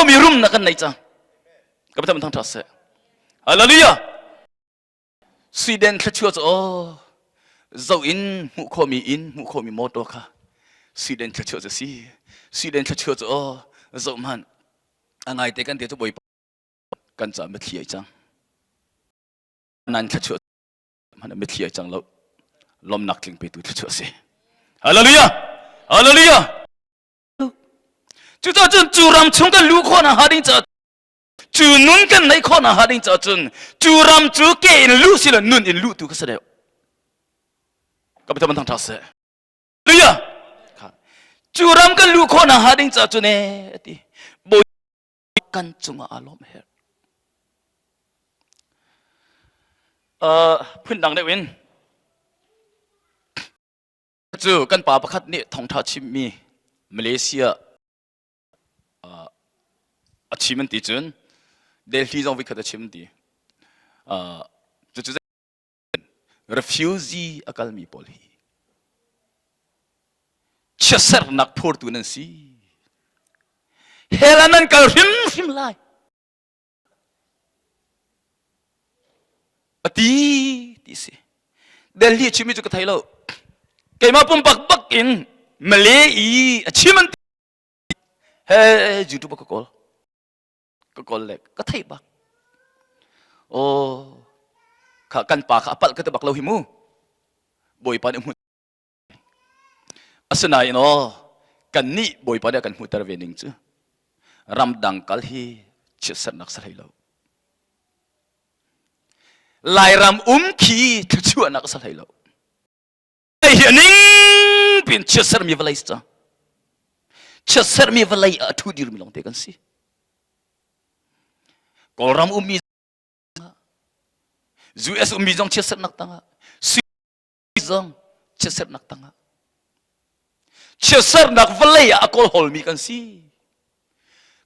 khomi rumnak kan nei cang. Ka Pathian thangṭhat seh. Hallelujah! Sweden thluachuah cu aw zoh in hmuh khawhmi inn hmuh khawhmi motor kha Sweden thluachuah cu si. Sweden thluachuah cu aw zoh hmanh a ngaite kan te cu Bawipa kan caah mitthli ai cang. Nan thluachuah hmanh mitthli ai cang lo. Lawmnak tling petu thluachuah si. Hallelujah! Hallelujah! Cucaah cun cu ram chung kan luh khawh nakhnga ding caah cu nun kan neih khawh nakhnga ding caah cun cu ram cu ke in luh si lo nun in luh tu kha si deuh. Ka Pathian thangṭhat seh. Hallelujah! Cu ram kan luh khawh nakhnga ding caah cun ee ati. Bawi kan cungah aa lawm herh. Uh, phundang deuh in cu kan pa pakhat nih thawngṭha chimmi Malaysia a chim an ti cun Delhi zong vikhat a chim an ti. Cucu refugee a kalmi pawl hi chiatsernak phurtu nan si. Hell ah nan kal hrimhrim lai. A ti ti si. Delhi chimmi cu ka thei lo. Keimah pumpak bak in Malay i a chim an ti. He YouTube ka kawl. Ka kawl le ka thei bak. Oh, kha kan pa kha a palh ka ti bak lo hi mu. Bawipa nih hmu Asinain aw kannih Bawipa nih a kan hmuhter ve ning cu ramdang kal hi chiatsernak si hlei lo. Lairam um khi thluachuahnak si hlei lo. Hi a ning pin chiatsermi vawlei si cang. Chiatsermi vawlei ah a ṭhu dirmi lawngte kan si. Kawlram ummi US ummi zong chiatsernak tangah zong chiatsernak tangah chiatsernak vawlei ah a kawlhawlmi kan si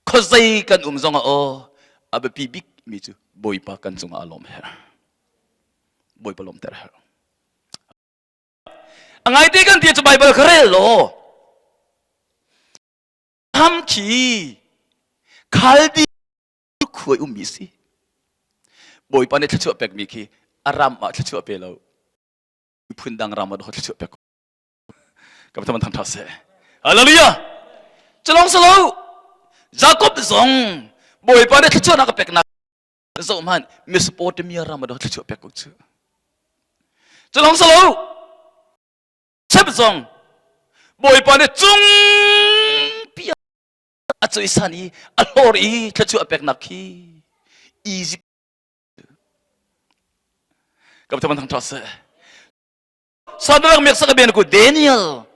khuazei kan um zongah aw a biapi bik mi cu Bawipa kan cungah a lawm her Bawipa lawmter her a ngaite kan ti cu Bible ka rel law ham khi Khaldi khuai ummi si Bawipa nih thluachuah pekmi khi a ram ah thluachuah pe lo phun dang ram ah thluachuah pek ka pathian thang tha seh hallelujah culong salo Jacob zong Bawipa nih thluachuahnak a peknak zoh hmanh Mesopotamia ram ah thluachuah pek ko cu culong salo Sep zong Bawipa nih cung pi a cuisan i a hlawr i thluachuah peknak khi Egypt ka pathian thang tha seh Sadrak Meksak Abednego Daniel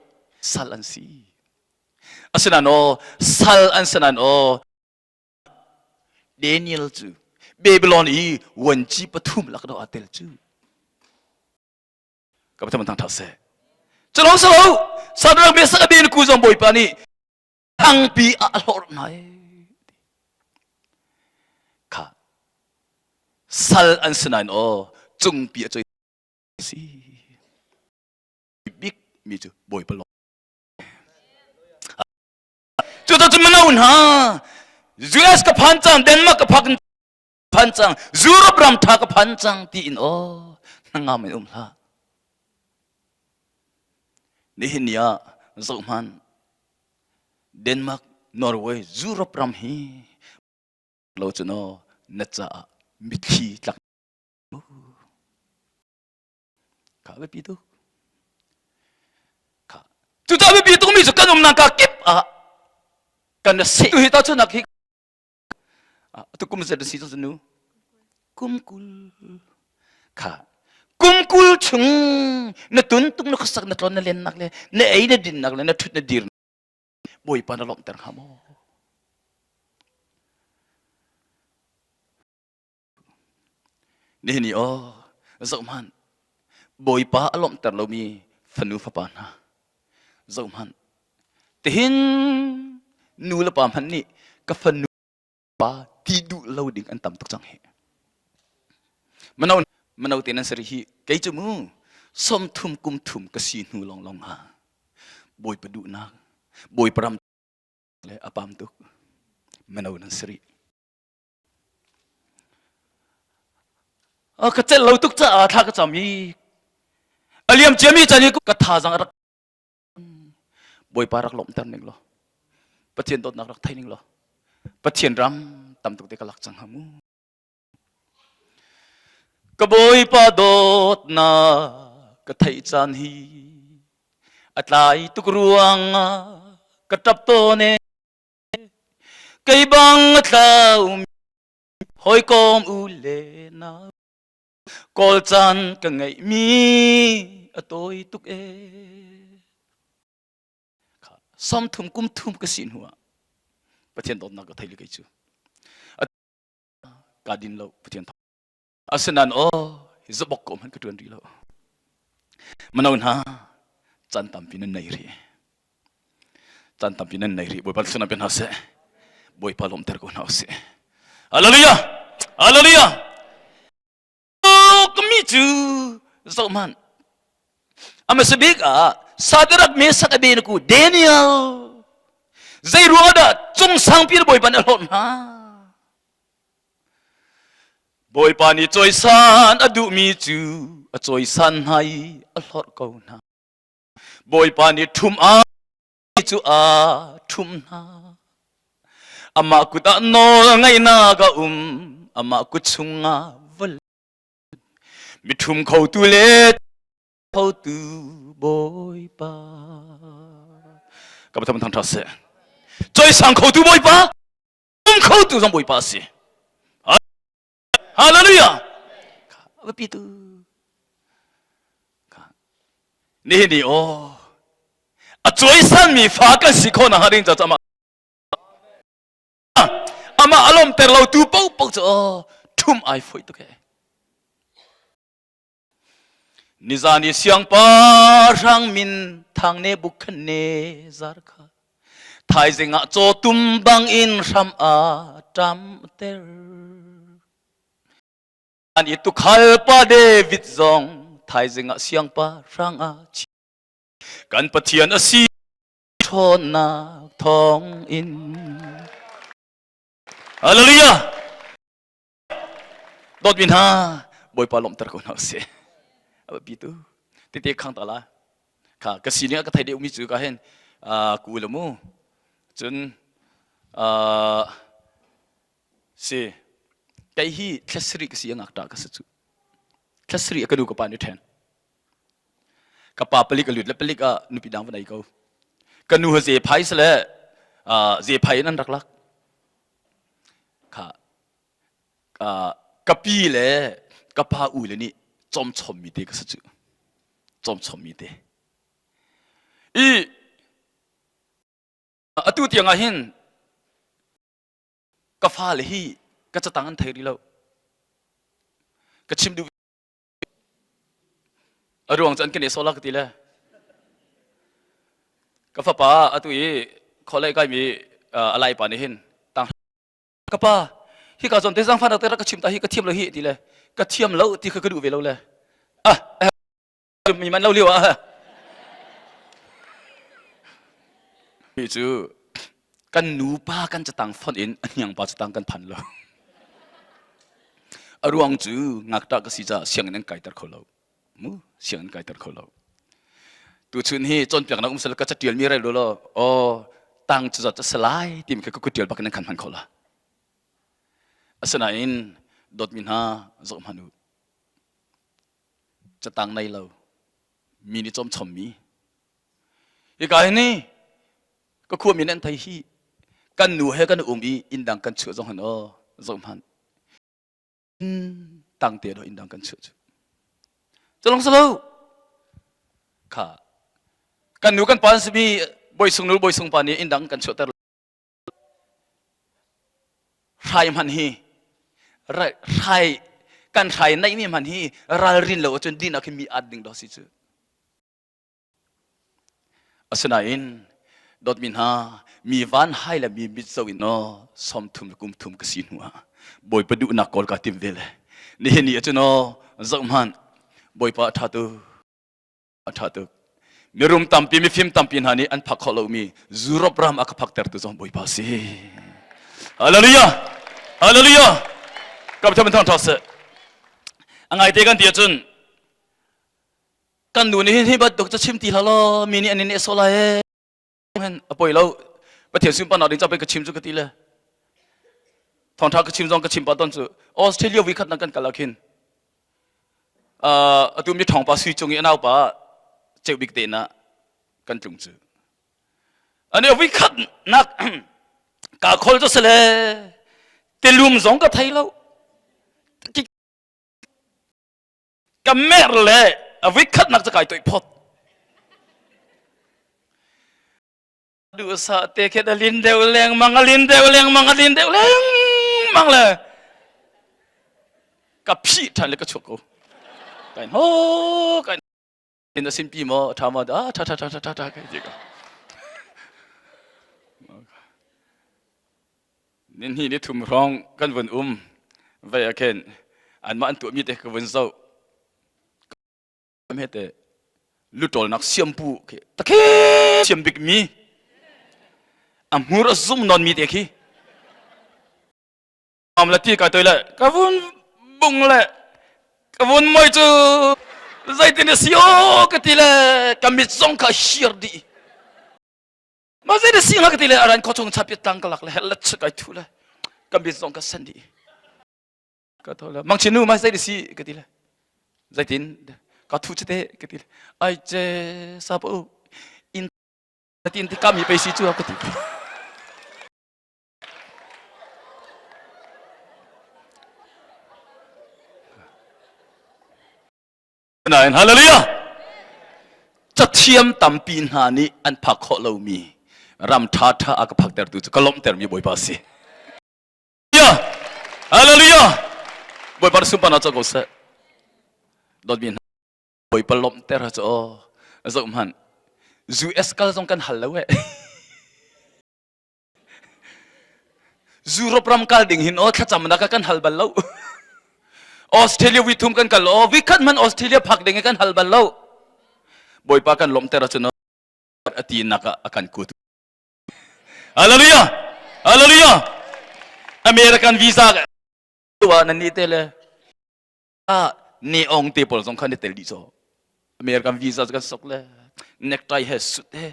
sal an si asinain aw sal an si nain aw Daniel cu Babylon i vuanci pathum lak do aa tel cu ka pathian thang tha seh culong salo Sadrak Meksak Abednego zong Bawipa nih thangpi ah a hlawr hna kha sal an si nain aw cungpi a choi si bik mi cu bawipa lawng cu cu mino hna US ka phan cang Denmark ka phak phan cang Europe ram tha ka phan cang tiin aw hnangam in um hlah nihin ni ah zoh hmanh Denmark Norway Europe ram hi lo cu no na caah mitthli tlak kha biapi tuk kha cucaah biapi tukmi cu kan umnak ka kip ah kan seh hi ta chunak hi tu kum zet si cu nu kum kul kha kum kul chung na tun tung na khuasak na tlon na len nak le na ei na din nak le na thut na dir bawipa na lawmhter hnga maw Nihin ni aw zoh hmanh Bawipa a lawmhter lomi fanu fapa hna zoh hmanh tihin nu le pa hmanh nih ka fanu pa ti duh lo ding an tam tuk cang hi mano mano te nan sari hi kei cu mu 30 kum thum ka si hnu long long ha Bawipa duhnak Bawipa ram le a pam tuk. Mino nan si rih. Ka celh lo tuk caah thla ka cam i a liam ciami caan i ka thazaang a rak Bawipa rak lawmhter ning law Pathian dawtnak rak thei ning law Pathian ram tam tuk te ka lak cang hnga mu. Ka Bawipa dawtnak ka theih caan hi a tlai tuk ruangah ka ṭap tawn e. Kei bang a tlaumi hawikom u le nau kawl caan ka ngeihmi a tawi tuk e. Sawmthum kum thum ka si hnu ah Pathian dawtnak ka thei le kei cu. Ka din lo Pathian Asinain aw zabok ko hmanh ka ṭuan rih lo. Mano hna caan tampi nan nei rih. Caan tampi nan nei rih. Bawipa thluachuah pe hna seh. Bawipa lawmhter ko hna usih. Hallelujah! Hallelujah! Mi cu zoh hmanh. A hmasa bik ah Sadrak Mesak Abednego Daniel zei ruang dah cung sangpi Bawipa nih a hlawt hna? Bawipa nih cawisan a duhmi cu a cawisan hna i a hlorh ko hna. Bawipa nih ṭhum a cu a ṭhum hna. Amah kut ah nawl ngeihnak a um, amah kut chungah vawlei. Miṭhum khotu le khotu Bawipa. Ka Pathian thangṭhat seh. Cawisang khotu Bawipa. Um khotu zong Bawipa a si. Hallelujah. Biapi tu. Nihin ni aw a cawisanmi fa kan si khawh nakhnga ding ca amah amah a lawmter lo tu paohpaoh cu aw ṭhum ai foih tuk he. Nizan i siangpahrang min thang Nebuchadnezzar kha thaizing ah cawtum bangin hram a ṭamter. An i tukhal pa David zong thaizing ah siangpahrang ah kan Pathian a si ṭhawnnak thawng in. Hallelujah! Dawtmi hna, Bawipa lawmhter ko hna usih. A biapi tu. Tete khang ta la. Kha ka sining a ka thei deuhmi cu ka hin ku le mu. Cun si kei hi thlasarih ka si a ngakṭah ka si cu. Thlasarih a ka nu ka pa nih ṭhen. Ka pa palik a lut le palik ah nupi dang van ei ko. Ka nu ha zephai sile zephai in an rak lak. Kha ka pi le ka pa u le nih cawmchommi te ka si cu cawmchommi te i atu tiang ah hin ka fale hi ka catang an thei rih lo ka chim duh A ruang cu an kan i sawh la ka ti le. Ka fapa atu i khualei kaimi a lai pa nih hin tang ka pa hi ka zawn te zangfah nak te rak ka chim ta hi ka thiam lo hi ti le ka thiam lo ti kha ka duh ve lo le ah mi man lo lio ah mi cu kan nupa kan catang fonh in a hniang pa catang kan phan lo a ruang cu ngakṭah ka si caah sianginn an kaiter kho lo mu sianginn kaiter kho lo tuchun hi cawnpiaknak um sel ka catial mi rel law aw tang cu zat salai timi kha ka kutial bak in an khan hman kho la asinain dawtmi hna zoh hmanh u catang nei lo mi nih cawm chommi hika hi ni ka khua mi nan thei hi kan nu he kan um i inn dang kan chuah zong han aw zoh hmanh tang te do inn dang kan chuah cu culong salo kha kan nu kan pa an simi boi sung nu boi sung pa nih inn dang kan chuahter hrai hman hi hrai kan hrai naih mi hman hi ralrin lo ahcun din ah khin mi at ding do si cu Asinain dawtmi hna, mi van hai le mi mit zoh in aw 30 le kum thum ka si hnu ah Bawipa duhnak kawl kaa tim ve le nihin ni ahcun aw zoh hmanh Bawipa a ṭha tuk a ṭha tuk mirum tampi mifim tampi hna nih an phak khawh lomi Europe ram a ka phaktertu zong Bawipa a si. Hallelujah! Hallelujah! Ka Pathian thang ṭha seh. A ngaite kan ti ahcun kan nu nih hin hi bantuk cu chim ti hlah law mi nih an in nehsawh lai ee. Hin a poi lo. Pathian sunparnak ding ca pei ka chim cu ka ti le. Thawngṭha ka chim zong ka chim pah tawn cu Australia voi khat nak kan kal ah khin atu mi ṭhawngpa sui cung i a naupa ceu bik te na kan tlung cu. Ani voi khat nak ka khol cu sale tilum zong ka thei lo. Ka mer le a voi khat nak cu kai toih phot. Duhsah te khet a lin deuh lengmang a lin deuh lengmang a lin deuh lengmang le ka phih ṭhan le ka chuak ko. Kai ho kai in a sinpi maw ṭha maw ah ṭha ṭha ṭha ṭha ṭha kai ti ko. Ni hnih ni thum hrawng kan vun um vei ah khin anmah an tuahmi te ka vun zoh. Hmete lutawlnak siampu khi takhe siam bik mi a hmur a zum non mi te khi am la ti ka toi le ka vun bung le ka vun moi cu zeitin a si o ka ti le ka mit zong kha hir dih ma zei na si nga ka ti le aran kho chung chapit tang ka lak le hel le kai thu le ka mit zong ka sen dih ka tho le mang chinu ma zei na si ka ti le zeitin ka thu chete ka ti le ai che sa pa u in tin ti kam hi pe si chu ka ti Nain hallelujah cathiam tampi hna nih an phak khawh lomi ram ṭha ṭha a ka phaktertu cu ka lawmhtermi Bawipa si. Hallelujah! Bawipa sunparnak co ko seh. Dawtmi hna Bawipa lawmhter cu aw zoh hmanh. US kal zong kan hal lo eh. Europe ram kal ding hin aw thlacamnak ah kan hal bal lo. Australia vi thum kan kal aw vi khat man Australia phak ding kan hal bal lo. Bawipa kan lawmhter ahcun a ti nak ah a kan kut. Hallelujah! Hallelujah! American visa wa nan ni te le ah ne ong te pawl zong khan ni tel dih cho. American visa kan sok le necktie he suit he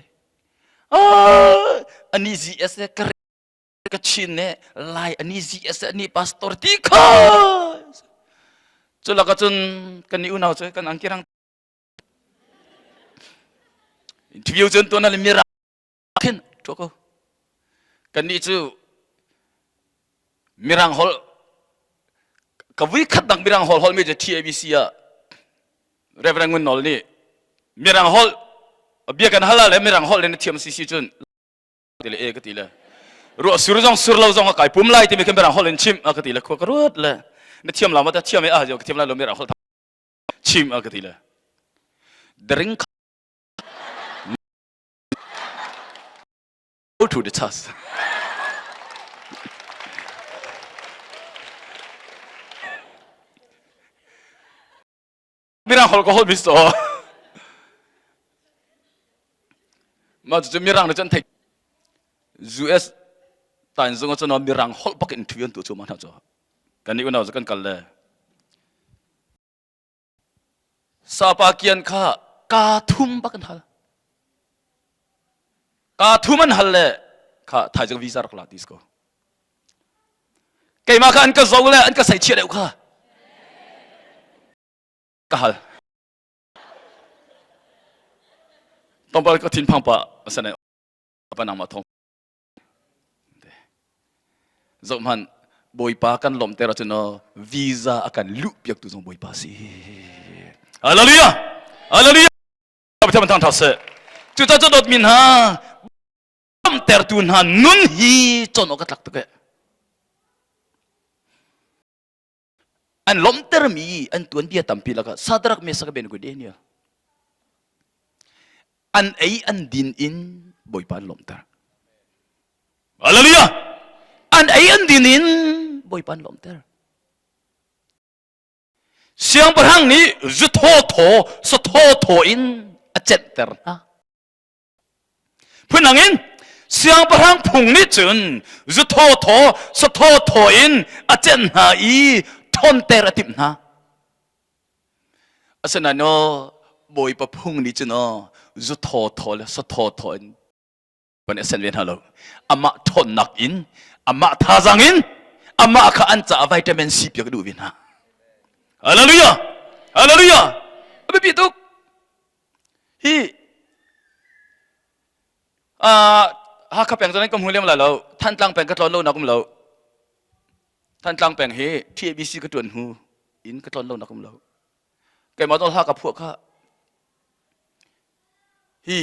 ah ani GS he ka ka chin ne lai ani GS ani pastor ti kha cu laka cun kan ni unau cu kan angkirang interview cun tuan le mira khin to ko kan ni cu mirang hol ka vui khat dang mirang hol hol mi cu TABC ah Reverend Ngun Nawl nih mirang holh bia kan hal le mirang holh in thiam si si cun ti le e ka ti le ruah sur zong sur lo zong a kai pum lai timi kan mirang holh in chim a ka ti le khua ka ruat le na thiam la ma ta thiam e a jo ka thiam lai lo mirang holh chim a ka ti le drink go to the church Mirang holh ka holh mi so. Mah cucu mirang nih cun theih US tanzung ah cun mirang holh bak in thu an tu cu ma hna cu. Kan nih unau cu kan kal le sapa kian kha ka thum bak an hal. Ka thum an hal le kha thaizing visa rak la ti ko. Keimah kha an ka zo le an ka seichia deuh kha. Ka hal. Tompal ka thinphang pa asane pa nangmah thong. Zoh hmanh Bawipa kan lawmhter ahcun visa a kan luh piak tu zong Bawipa si. Hallelujah! Hallelujah! Pathian thang thak seh. Cucaah cu dawtmi hna lawmhtertu hna nun hi cawn awk a tlak tuk eh. An lawmhtermi an tuanbia tampi lakah Sadrak Mesak Abednego Daniel an ei an din in Bawipa an lawmhter. Hallelujah! An ei an din in Bawipa an lawmhter. Siangpahrang nih zu thaw thaw sa thaw thaw in a cenhter hna. Phundang in. Siangpahrang phung nih cun zu thaw thaw sa thaw thaw in a cenh hna i ṭhawnter a timh hna. Asinain aw Bawipa phung nih cun aw zu thaw thaw le sa thaw thaw in ban a sen ve hna lo. Amah ṭhawnnak in, amah thazaang in, amah kha an caah vitamin C piak a duh ve hna. Hallelujah! Hallelujah! A biapi tuk. Hi uh, Hakha peng cu ka hmu lem lai lo. Thantlang peng ka tlawn lo nak um lo. Thantlang peng hi TABC ka ṭuan hnu in ka tlawn lo nak um lo. Keimah zong hla ka phuah kha hi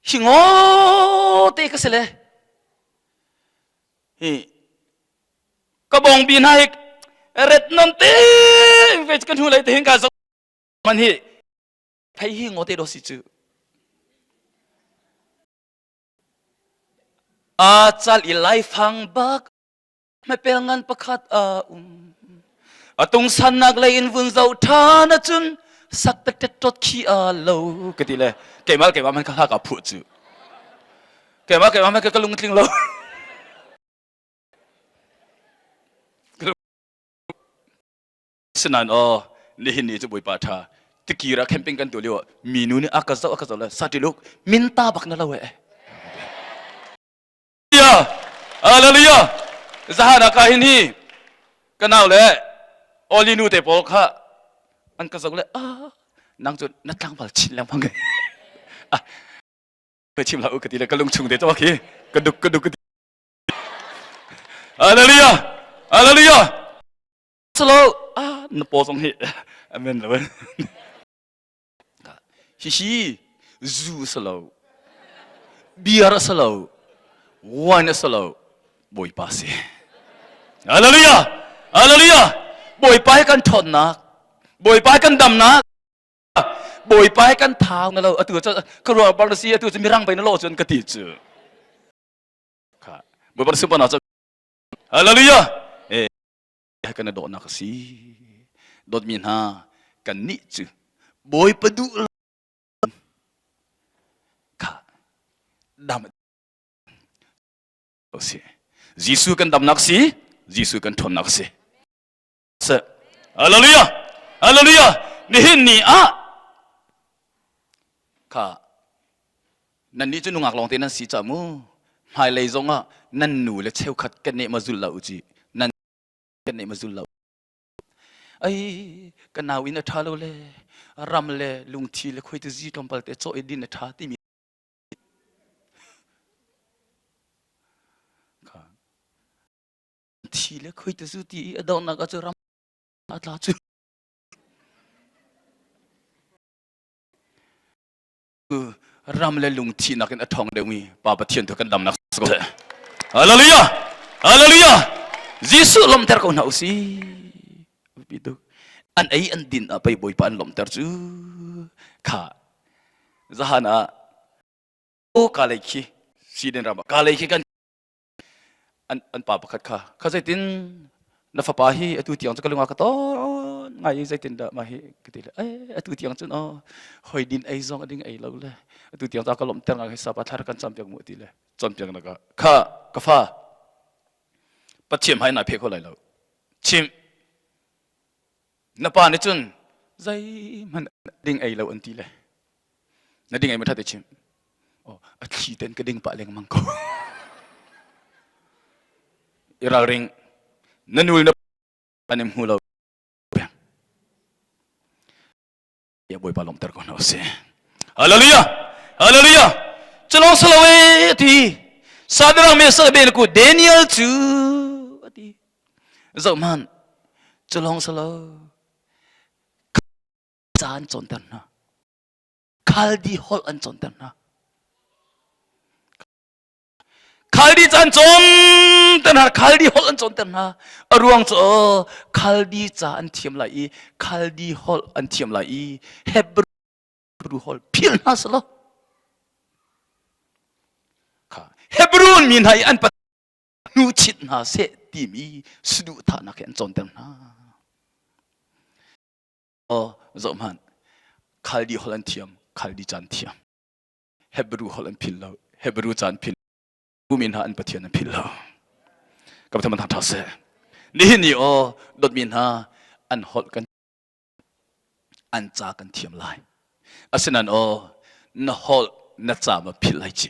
hi ngaw te ka si le hi ka bongbi hna hi ret non te ve kan hnu lei te hin ka zo man hi phei hi ngaw te do si cu a cal i laifang bak Hmapel ngan pakhat a um. A tung sannak lei in vun zoh ṭhan ahcun sak tet ṭot khi a lo ka ti le keimah keimah man ka hla ka phuah cu. Keimah keimah man ka lung tling lo. Sinain aw nihin ni cu Bawipa ṭha tikir ah camping kan tuah lio ah minu nih a ka zoh a ka zoh le satiluk minta bak na lo eh. Hallelujah! Zahan ah ka hin hi ka nau le Oli nu te pawl kha an ka zoh le ah nang cu na tlangval chin lengmang ah ka chim hlah u ka ti le ka lung chung te cu khi ka duk ka duk ka ti Hallelujah! Hallelujah! Salo ah na paw zong hi amen lo Hihi zu a si lo, beer a si lo, wine a si lo, Bawipa a si. Hallelujah! Hallelujah! Bawipa hi kan ṭhawnnak, Bawipa hi kan damnak, Bawipa hi kan thau na lo. Atu cu ka ruah bang na si, atu cu mirang bei na lo cun ka ti cu. Kha Bawipa sunparnak cu Hallelujah! Eh, kan i dawhnak a si. Dawtmi hna, kannih cu Bawipa duh lo kha dam si. Jesuh kan damnak si, Jesuh kan ṭhawnnak si. Hallelujah! Hallelujah! Nihin ni ah kha nannih cu nungak lawngte nan si ca mu hmailei zong ah nan nu le cheukhat kan nih ma zul lo u ci nan kan nih ma zul lo ai ka nau in a ṭha lo le ram le lungthi le khuaiti zi tlawmpal te cawh i din a ṭha timi kha thi le khuaiti zu ti i a donghnak ah cu ram a tla cu ram le lungthi nakin a ṭhawng deuhmi Pa Pathian tu kan damnak si ko seh. Hallelujah! Hallelujah! Jesuh lawmhter ko hna usih. Biapi tuk. An ei an din ah pei Bawipa an lawmhter cu. Kha zahan ah ka lei khi Sweden ram ah ka lei khi kan an, an pa pakhat kha kha zeitin na fapa hi atu tiang cu ka lung a ka ton ngai i zeitin dah mah hi ka ti le eh atu tiang cun oh hoi din ei zong a ding ei lo le atu tiang ta ka lawmhter ngai sapa thlar kan campiak mu ti le campiak na ka kha ka fa pathiam hai na phe kho lai lo chim Na pa nih cun zeihmanh ding ei lo an ti le na ding ei ma ṭhat i chim. Oh, a thli ten ka ding pah lengmang ko. I ralring na nul na an im hmu lo peng. Ya Bawipa lawmter ko hna usih. Hallelujah! Hallelujah! Culong salo e ti Sadrach Meshach Abednego Daniel cu ati zoh hmanh culong salo ca an cawnter hna Khaldi holh an cawnter hna Khaldi ca an cawnter hna Khaldi holh an cawnter hna a ruang cu Khaldi ca an thiam lai i Khaldi holh an thiam lai i Hebrew holh philh hna selaw kha Hebrew mi hna i an hnu chit hna seh timi saduhthahnak he an cawnter hna oh zoh hmanh Khaldi holh an thiam Khaldi ca an thiam Hebrew holh an philh lo Hebrew ca an philh. Mi hna an Pathian an philh lo. Ka Pathian thang ṭha seh. Nihin ni aw dawtmi hna an holh kan an ca kan thiam lai. Asinain aw na holh na ca ma philh lai ci.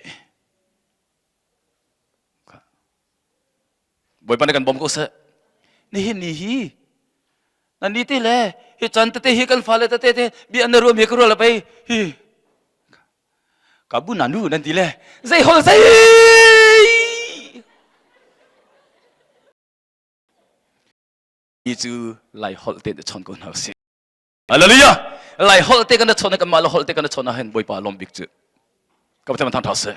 Bawipa nih kan bawm ko seh. Nihin ni hi na ni ti le hi chan tete hi kan fale tete te bia na ruam hi ka rual pei hi ka bu na nu nan ti le zei hol zei hi cu lai holh te na chon ko hna si Hallelujah lai holh te kan chon kan mah la holh te kan chon ah hin Bawipa lawm bik cu ka pathian thang tha se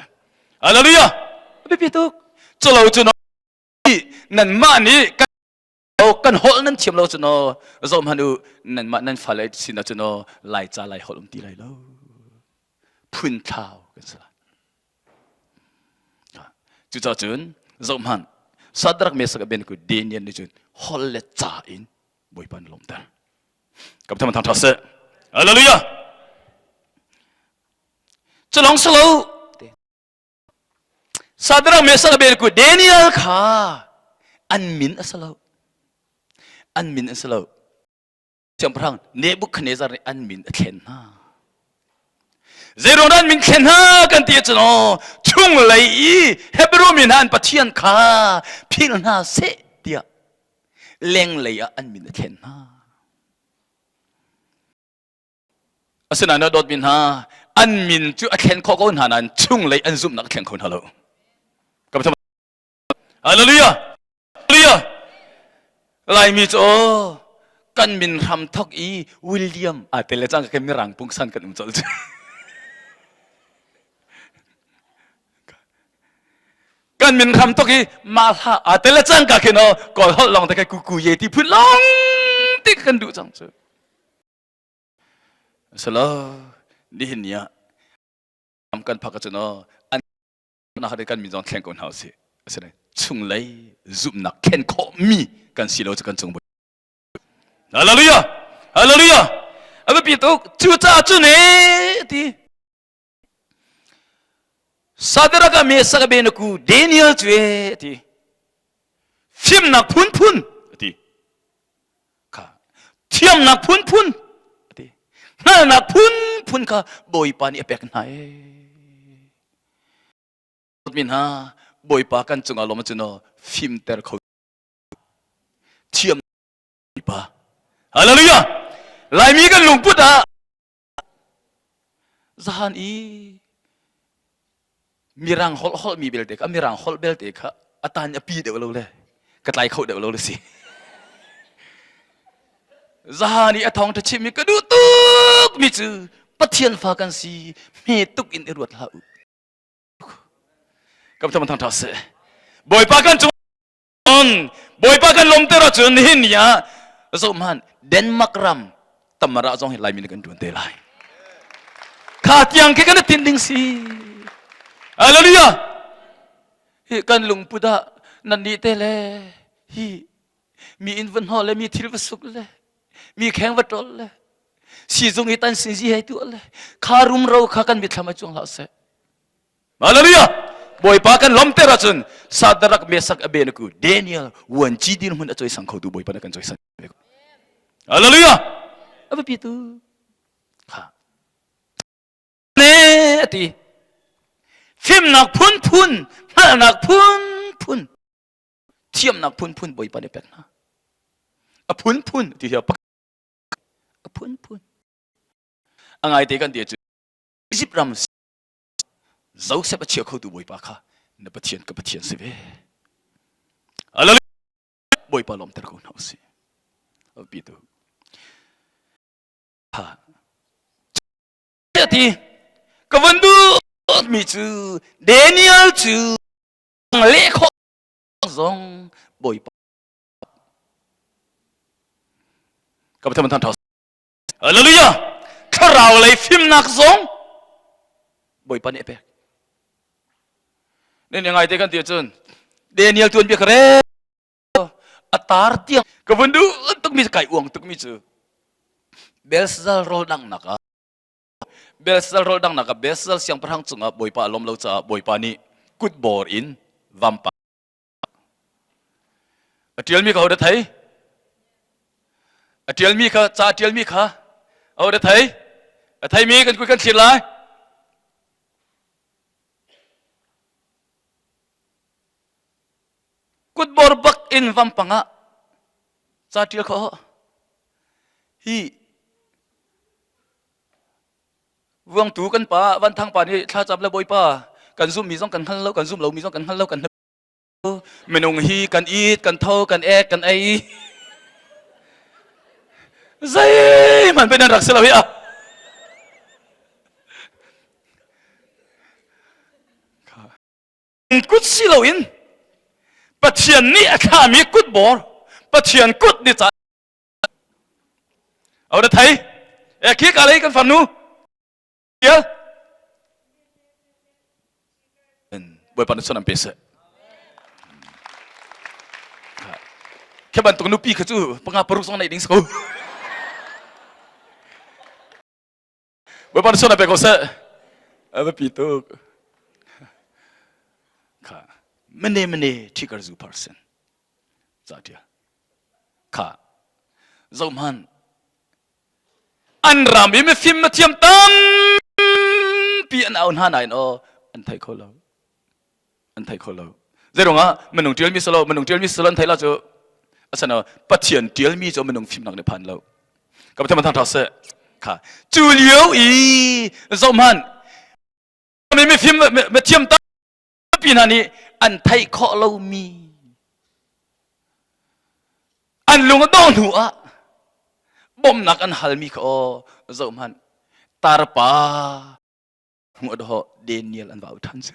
Hallelujah biapi tuk culo cu nan mah nih kan holh nan thiam lo cu no zoh hmanh u nan mah nan fale sin ah cun lai ca lai holh um ti lai lo phun thlau kan si lai cucaah cun zoh hmanh Sadrak Mesak Abednego Daniel nih cun holh le ca in Bawipa na lawmter ka Pathian thang tha seh Hallelujah culong silo Sadrak Mesak Abednego Daniel kha an min a si lo. An min a si lo. Siangpahrang Nebuchadnezzar nih an min a thlen hna. Zeiruang dah an min thlen hna kan ti ahcun aw chunglei i Hebrew mi hna an Pathian kha philh hna seh tiah lenglei ah an min a thlen hna. Asinain na dawtmi hna, an min cu a thlen khawh ko hna nain chunglei an zumhnak a thleng kho hna lo. Ka Hallelujah! Hallelujah! Laimi cu aw kan min hram thok i William aa tel le cang ka mirang pungsan kan um colh cu. Kan min hram tok i mah hla aa tel le cang ka khin aw kawl holh lawng te kai kuku ye ti phun lawng ti kan duh cang cu. Salo nihin ni ah am kan phak ahcun aw an nak kan min zong thleng ko hna usih. Asinain chunglei zumhnak thlen khawhmi kan si lo cu kan cung Hallelujah! Hallelujah! A biapi tuk. Cucaah cun ee ti. Sadraka Mesak Abednego Daniel cu ee ti. Fimnak phunphun ti. Kha thiamnak phunphun ti. Hngalhnak phunphun kha Bawipa nih a pek hna ee. Mi hna Bawipa kan cungah lawm cu no fimter kho thiam Bawipa. Hallelujah! Laimi kan lungput ah Zahan i mirang holh holhmi belte kha mirang holh belte kha a tan a pi deuh lo le ka tlai kho deuh lo le si. Zahan i a thawng ṭha chimmi ka duh tuk mi cu Pathian fa kan si hme tuk in i ruat hlah u. Ka thang thang seh. Bawipa kan cung Bawipa kan lawmter ahcun nihin ni ah zohhmanh Denmark ram tamara zong hi Laimi nih kan ṭuan te lai. Kha tiang khi kan i tinh ding si. Hallelujah. Hi kan lungput ah nan nih te le hi mi inn va hnawh le mi thil va suk le mi kheng va ṭol le sizung i tan sinzi hei tuah le kha rumro kha kan mitthlam ah cuang hlah seh. Hallelujah! Bawipa kan lawmter ahcun Sadrak Mesak Abednego Daniel vuanci dirhmun a cawisang khotu Bawipa na kan cawisan. Hallelujah! A biapi tu. Ha. Ne ati. Fimnak phunphun, hngalhnak phunphun, thiamnak phunphun Bawipa nih pek hna. A phunphun ti hi a phunphun. A ngaite kan ti cu Egypt ram Joseph a chia khotu Bawipa kha na Pathian ka Pathian si ve. Hallelujah. Bawipa lawmter ko hna usih. Pi tu. Ha. Ti ka van duh mi cu Daniel cu leh khawh zong Bawipa ka Pathian than Hallelujah! Thlarau lei fimnak zong Bawipa nih a pek. Ne ngai te kan ti ahcun Daniel tuan bia ka rel a tar tiang ka vun duh tukmi kai uang tukmi cu Belshazzar rawl danghnak ah Belshazzar rawl danghnak ah Belshazzar siangpahrang cungah Bawipa a lawm lo caah Bawipa nih kutbor in. Vampa. A ṭialmi kha ho dah thei? A ṭialmi kha ca a ṭialmi kha ho dah thei? A theimi kan kut kan thlir lai. Kutbor bak in vampang ah ca ṭial khawh hi Vuangtu kan pa Van Thang pa nih thlacam le Bawipa kan zummi zong kan hngal lo kan zum lomi zong kan hngal lo kan minung hi kan it kan tho kan ek kan ei zeihmanh pe nan rak si lo hi a kut si loin Pathian nih a thlahmi kutbor Pathian kut nih ca Au da thei e khi ka lei kan farnu tial Bawipa nih son an pe seh. Khi bantuk nupi kha cu panga paruk zong neih ding si ko. Bawipa nih son an pe ko seh. A biapi tuk. Kha mene mene thikar zu person. Ca tia. Kha zohman an ram i mifim mathiam tampi an au hna nain aw an thei kho lo an thei kho lo zeiruangah minung tialmi silo minung tialmi silo an thei la cu asana pathian tialmi cu minung fimnak nih phan lo ka pathian thang seh kha cu lio i zohman mi mifim mathiam tampi hna nih an theih khawh lomi an lung a dongh hnu ah bawmhnak an halmi kha aw zoh hmanh tarpa hmuh dawh Daniel an va au ṭhan cu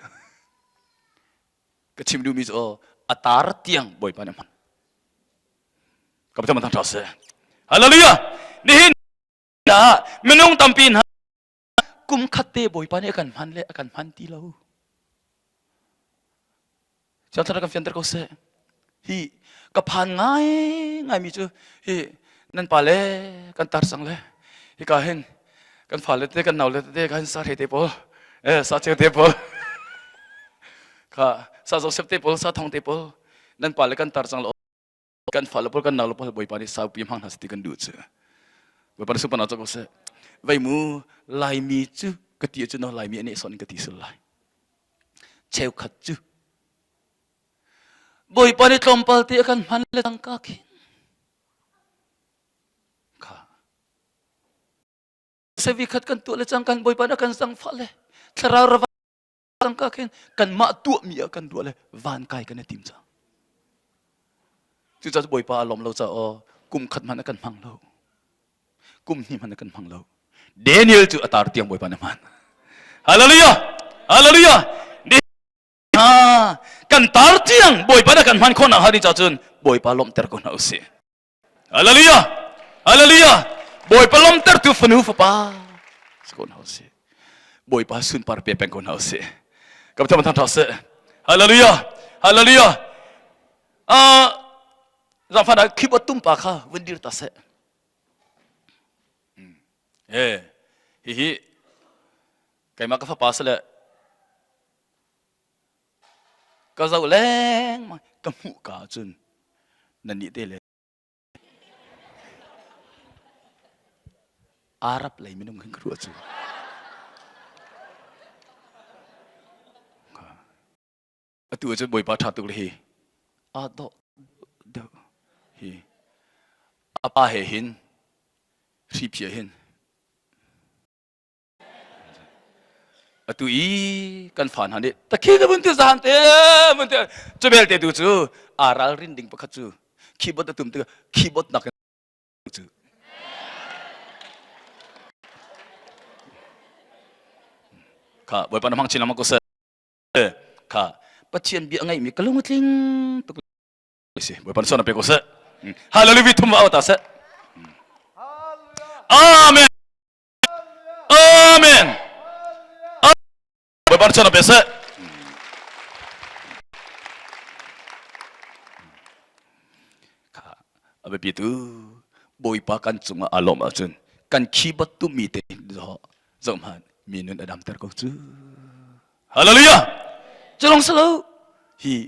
ka chim duhmi cu aw a tar tiang Bawipa nih a hman ka pathian thang ṭha seh hallelujah nihin ah minung tampi hna kum khat te Bawipa nih a kan hman le a kan hman ti lo Thiang Thlarau kan fianter ko seh. Hi ka phan ngai ngaimi cu hi nan pa le kan tar cang le hika hin kan fale te kan nau le te kan sa te pawl eh sa cheu te pawl kha sa Joseph te pawl sa thong te pawl nan pa le kan tar cang lo kan fale pawl kan nau le pawl bawipa nih saupi hmang hna seh ti kan duh cu bawipa nih supana ko seh vei mu laimi cu ka ti cu no laimi ane son ka ti sul lai cheukhat cu Bawipa nih tlawmpal te a kan hman le tangka khin kha sevi khat kan tuah le cang kan Bawipa nih a kan zangfah le thlarau rava tangka khin kanmah tuahmi ah kan ruah le van kai kan i tim cang cucaah Bawipa a lawm lo caah kum khat hmanh a kan hmang lo kum hnih hmanh a kan hmang lo Daniel cu a tar tiang Bawipa nih hman Hallelujah Hallelujah kan tar tiang Bawipa nih kan hman khawh nak hnga ding caah cun Bawipa lawmhter ko hna usih Hallelujah Hallelujah Bawipa lawmhtertu fanu fapa si ko hna usih Bawipa sunpar pe peng ko hna usih ka Pathian thang seh Hallelujah Hallelujah ah zangfan ah keyboard tum pa kha vun dir ta seh Eh, hihi keimah ka fapa sile ka zoh lengmang ka hmuh ka cun nan nih te le Arab lei minung hin ka ruah cu. Atu ahcun Bawipa ṭha tuk le hi aa dawh deuh hi a pa he hin hriphia hin atu i kan fa hna nih takhi na vun ti zahan te vun ti cu belte tu cu aa ralrin ding pakhat cu keyboard a tum tikah keyboard nak cu kha Bawipa na hmang chin lengmang ko seh kha Pathian bia a ngeihmi ka lung a tling tuk si Bawipa nih suan pe ko seh hallelujah thum va ta seh amen amen Bawipa nih suan pe seh kha a biapi tu Bawipa kan cungah aa lawm ahcun kan keyboard tumi te zoh hmanh mi nun a damter ko cu Hallelujah! Cu lawng si lo. Hi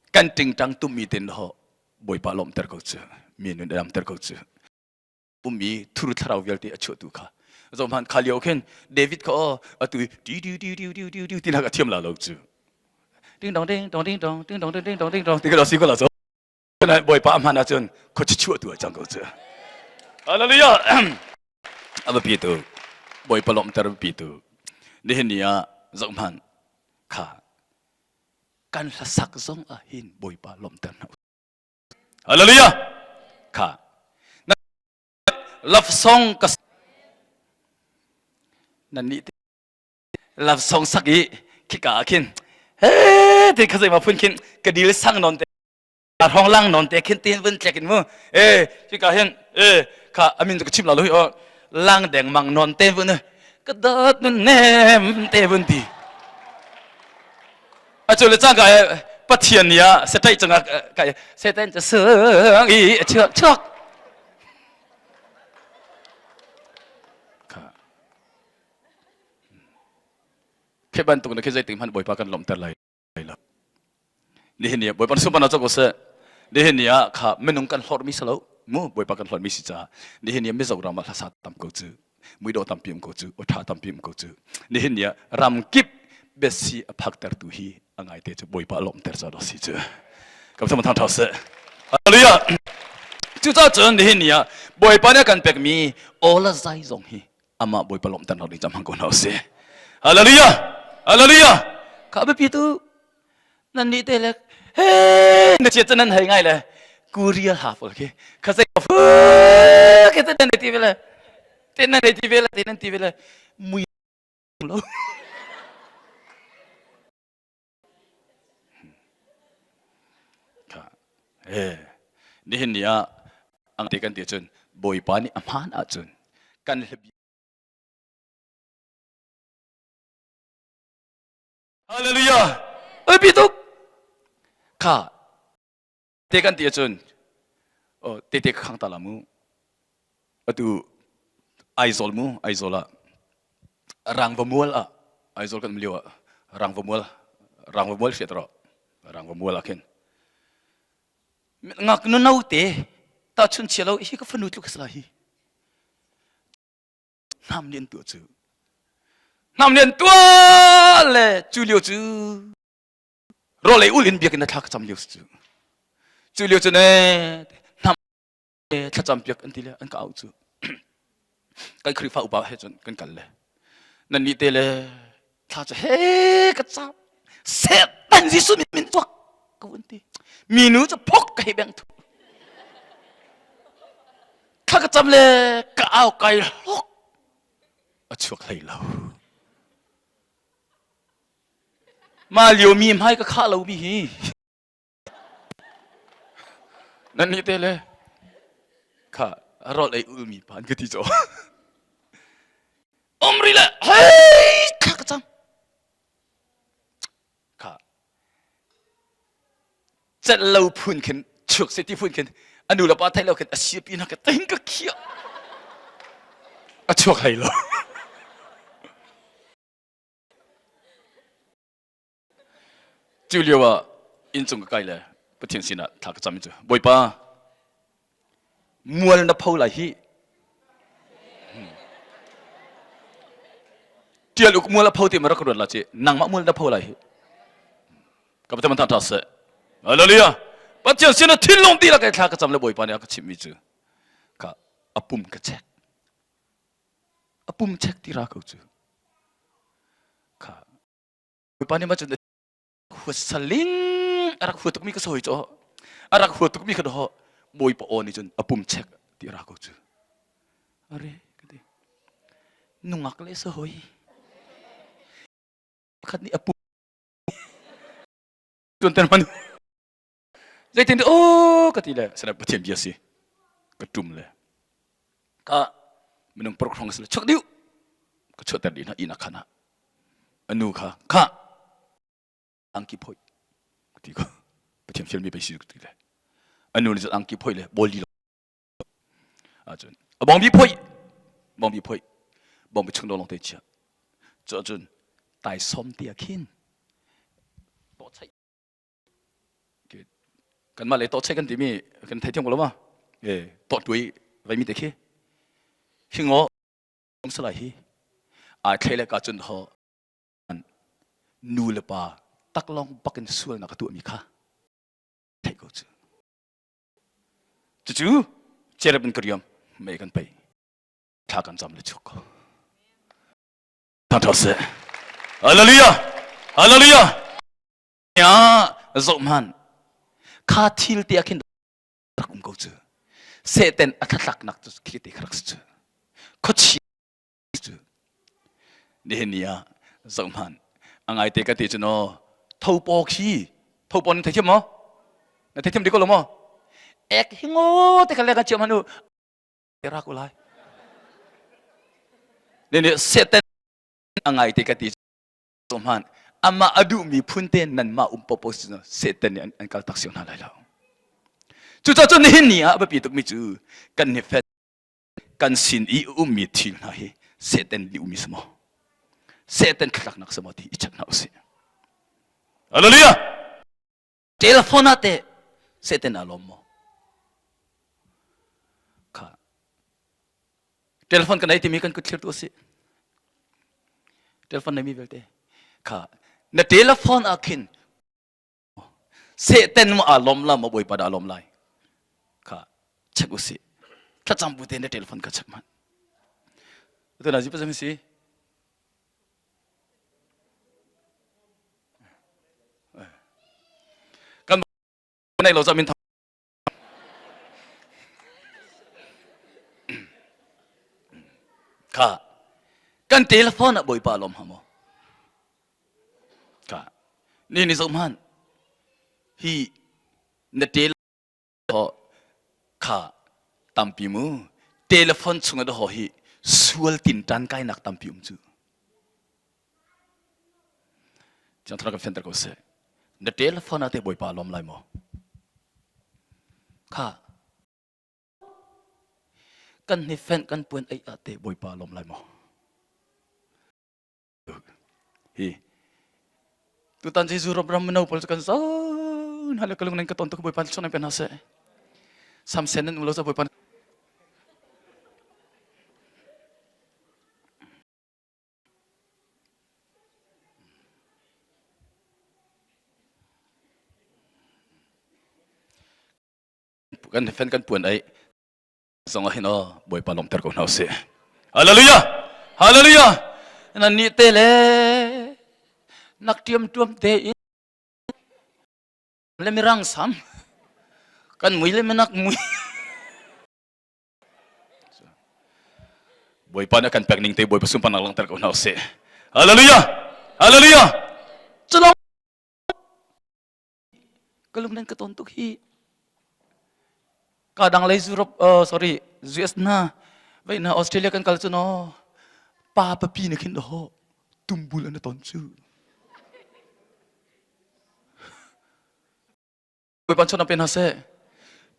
kan tingtang tummi ten ho Bawipa lawmhter ko cu. Mi nun damter ko cu. Ummi thur thlarau vialte a chuahtu kha. Zohhmanh kha lio khin David kha aw atu di di di di di di di ti nak a thiam la lo cu. Ding dong ding dong ding dong ding dong ding ding dong ding dong ti ka lo si ko la zo. Bawipa a hman ahcun khuachi chuahtu a cang ko cu. Hallelujah. A biapi tu Bawipa lawmhter biapi tu. Nihin ni ah zohhmanh kha kan hlasak zong ah hin Bawipa lawmhter hna. Hallelujah. Kha love song ka nan nih love song sak i khika ah khin he ti kha zei ma phun khin ka dil sang non te hrawng lang non te khin tin vun tlek in mu e khika hin e kha amin ka chim la lo hi o lang deng mang non te vun ka dot nun nem te vun ti a chu le cang ka pathian nia setai changa ka seten cha sung i chuak chuak kha khi bantuk na khi zeiting hmanh bawipa kan lawmhter lai lo. Nihin ni ah Bawipa sunparnak co ko seh. Nihin ni ah kha minung kan hlorhmi si lo mu Bawipa kan hlorhmi si caah nihin ni ah Mizoram ah hlasa tam ko cu muidawh tampi um ko cu awṭha tampi um ko cu nihin ni ah ramkip biasi a phaktertu hi a ngaite cu Bawipa lawmhter ca si cu kam thang thang seh Hallelujah cucaah cun nihin ni ah Bawipa nih a kan pekmi aw le zai zong hi amah Bawipa lawmhter nak ding cam hmang ko hna usih. Hallelujah! Hallelujah! Kha biapi tu nan nih te le he na chiat nan hei ngai le Korea ha fol khi kha sei fu ke te nan ti ve le te nan ti ve le te nan ti ve le mui lo Eh, nihin ni ah ang te kan ti cun Bawipa nih a hmaan ahcun kan hlabi Hallelujah! Oi pi tuk! Kha te kan ti ahcun oh te te khang ta la mu atu Aizawl mu Aizawl ah Rangva mual ah Aizawl kan um lio ah Rangva mual Rangva mual hriat ro Rangva mual ah khin ngaknu no te ta chun chia lo hi ka fanu tluk sala hi hnam lian tu cu hnam lian tua le cu lio cu rawlei ul in biakinn a thla ka cam lio cu cu lio cu ne hnam thlacam piak an ti le an ka au cu kan Khrihfa upa he cun kan kal le nan nih te le thla cu he ka cam Satan Jesuh min min tuak ka vun ti minu cu phok ka hei beng thu thla ka cam le ka au kai hlok a chuak hlei lo Mah lio mi hmai ka khah lomi hi nan nih te le kha rawl ei ulmi pa an ka ti caw um ri le hei kha ka cam kha celh lo phun khin chuak se ti phun khin a nu le pa theih lo khin a siapi na ka ting ka khiah a chuak hlei lo Cu lio ah inncung ka kai le Pathian sinah thla ka cam i cu Bawipa mual na pho lai hi Tial uk mual a pho ti ma rak ruat la ci nangmah mual na pho lai hi ka Pathian tha tha seh Hallelujah Pathian sinah thinlung dihlak in thla ka cam le Bawipa nih a ka chimhmi cu ka a pum ka check a pum check ti ra ko cu kha Bawipa nih mah cun huat saling a rak hua tukmi ka sawi cu a rak hua tukmi kha daw Bawipa aw nih cun a pum check ti ra ko cu are ka ti nungak le sawi pakhat nih a pum tuan ten man zeitin o ka ti le sana Pathian bia si ka tum le ka minung paruk hrawng sila chuk diu ka chuahter dih hna inn khan ah anu kha kha angki phoi ti ko Pathian fialmi pei si ti le anu nih cun angki phoi le bol di lo ahcun a bawngbi phoi bawngbi phoi bawngbi chung lawng te chia cu ahcun taisawm ti ah khin tawh chaih. Kanmah le tawhchek kan timi kan theithiam ko lo ma? E tawhtuai veimi te khi. Hi ngaw um salai hi. Ai thlei le ka cun ho nu le pa taklong bakin sualnak a tuahmi kha theih ko cu. Cucu cherep in ka riam mei kan pei thla kan cam le chuk ko. Thangṭhat seh. Hallelujah! Hallelujah! Ya zoh hmanh. Kha thil te ah khin rak um ko cu. Satan a thlatlaknak cu khi te kha rak si cu. Khuachi cu. Nihin ni ah zoh hmanh. A ngai te ka ti cu no. Thopaw khi thopaw nan theithiam maw? Na theithiam dik ko lo maw? Ek hi ngo te kha le ka chiam hanu. Ra ko lai. Ne ne Satan a ngai te ka ti cu hman amah a duhmi phun te nanmah um popo si Satan nih an kal tak siang hna lai lo. Cucaah cun nihin ni ah a biapi tukmi cu kan ni fet kan sin i ummi thil hna hi Satan nih ummi si maw? Satan thlaknak si maw ti i check hna usih. Hallelujah! Telephone ah teh Satan aa lawm maw? Kha. Telephone kan ei timi kan kut thlir tu a si. Telephone neimi vialte. Kha. Na telephone ah khin Satan mu aa lawm la maw Bawipa dah aa lawm lai? Kha. Check usih. Thlacam bu te na telephone kha check hmanh. Tu na zi si? Kan nei lo min kha kan telephone ah bawipa lawm ha maw kha ni ni zoh hmanh hi na tel kha tampi mu telephone chung ah ho hi sual tin tan kai nak tampi um cu Thiang Thlarau kan fianter ko seh. Na telephone ah te Bawipa lawm lai maw? Kha kan ni fenh kan puan ei ah te Bawipa lawm lai maw? Hi tutan Jesuh ram ram mino pawl cu kan zon hale ka lung nan ka ton tuk Bawipa chung nan pe hna seh. Samsen nan um lo ca Bawipa Kan fen kan puan ai zong ah hin aw Bawipa lawmter ko hna usih. Hallelujah! Hallelujah! Nan nih te le nak tiam tuam te in le mirang sam kan mui le minak mui Bawipa nih a kan pek ning te Bawipa sunparnak langhter ko hna usih. Hallelujah! Hallelujah! Culong ka lung nan ka ton tuk hi. Ka dang lei Europe uh, sorry US na vei na Australia kan kal cu no pa papi na khin ho tumbul an ton cu. Bawipa chawnh pe hna seh.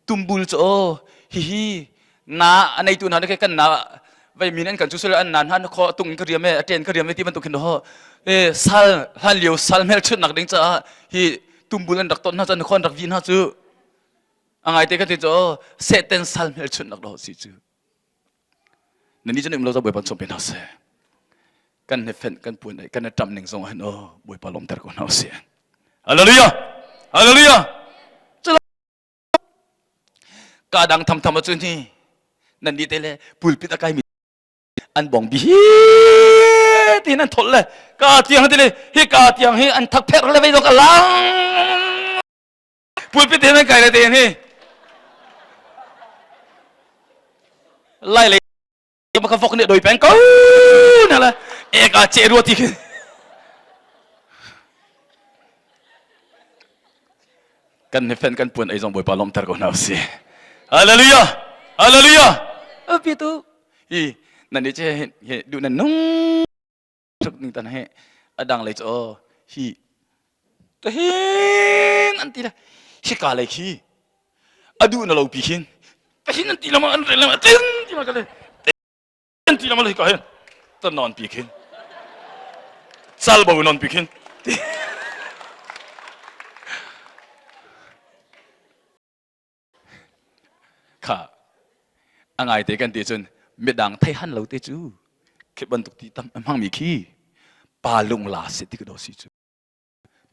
Tumbul cu aw hihi na a neitu hna nih kan na vei min an kan cu sel an na hna kho tung ka riam e a ṭen ka riam e ti bantuk khin ho e sal hlan lio sal hmelchunhnak ding caah hi tumbul an rak ton hna cun kho an rak vi hna cu a ngai te ka ti cu seten sal hmelchunhnak do si cu Na ni cun um lo za Bawipa chom pe hna seh. Kan he fenh kan puan kan he ṭam ning zong ah hin oh Bawipa lawmter ko hna usih. Hallelujah! Hallelujah! Ka dang tham tham acun hi nan ni te le pulpit a kai mi an bong bi hi tin an thol le ka tiang te le hi ka tiang hi an thak pher le vei dok alang Pulpit he nan kai le te hi. Lai lei ka vok nih doi peng ko na la ek a che rua ti khi. Kan ni fen kan puan ei zong Bawipa lawmter ko hna usih. Hallelujah! Hallelujah! Api tu hi nan ni che hi duh nan nung tuk ning tan he adang lei cu aw hi tahin an ti le hika lei khi adu na lo pi khin tahin an ti lama an rel lama tin ti ma ka le an ti lama le hika hin tan non pi khin chal bo non pi khin. Kha a ngaite kan ti cun midang thei han lo te cu khi bantuk ti tam a hmangmi khi pa lungla si ti ka do si cu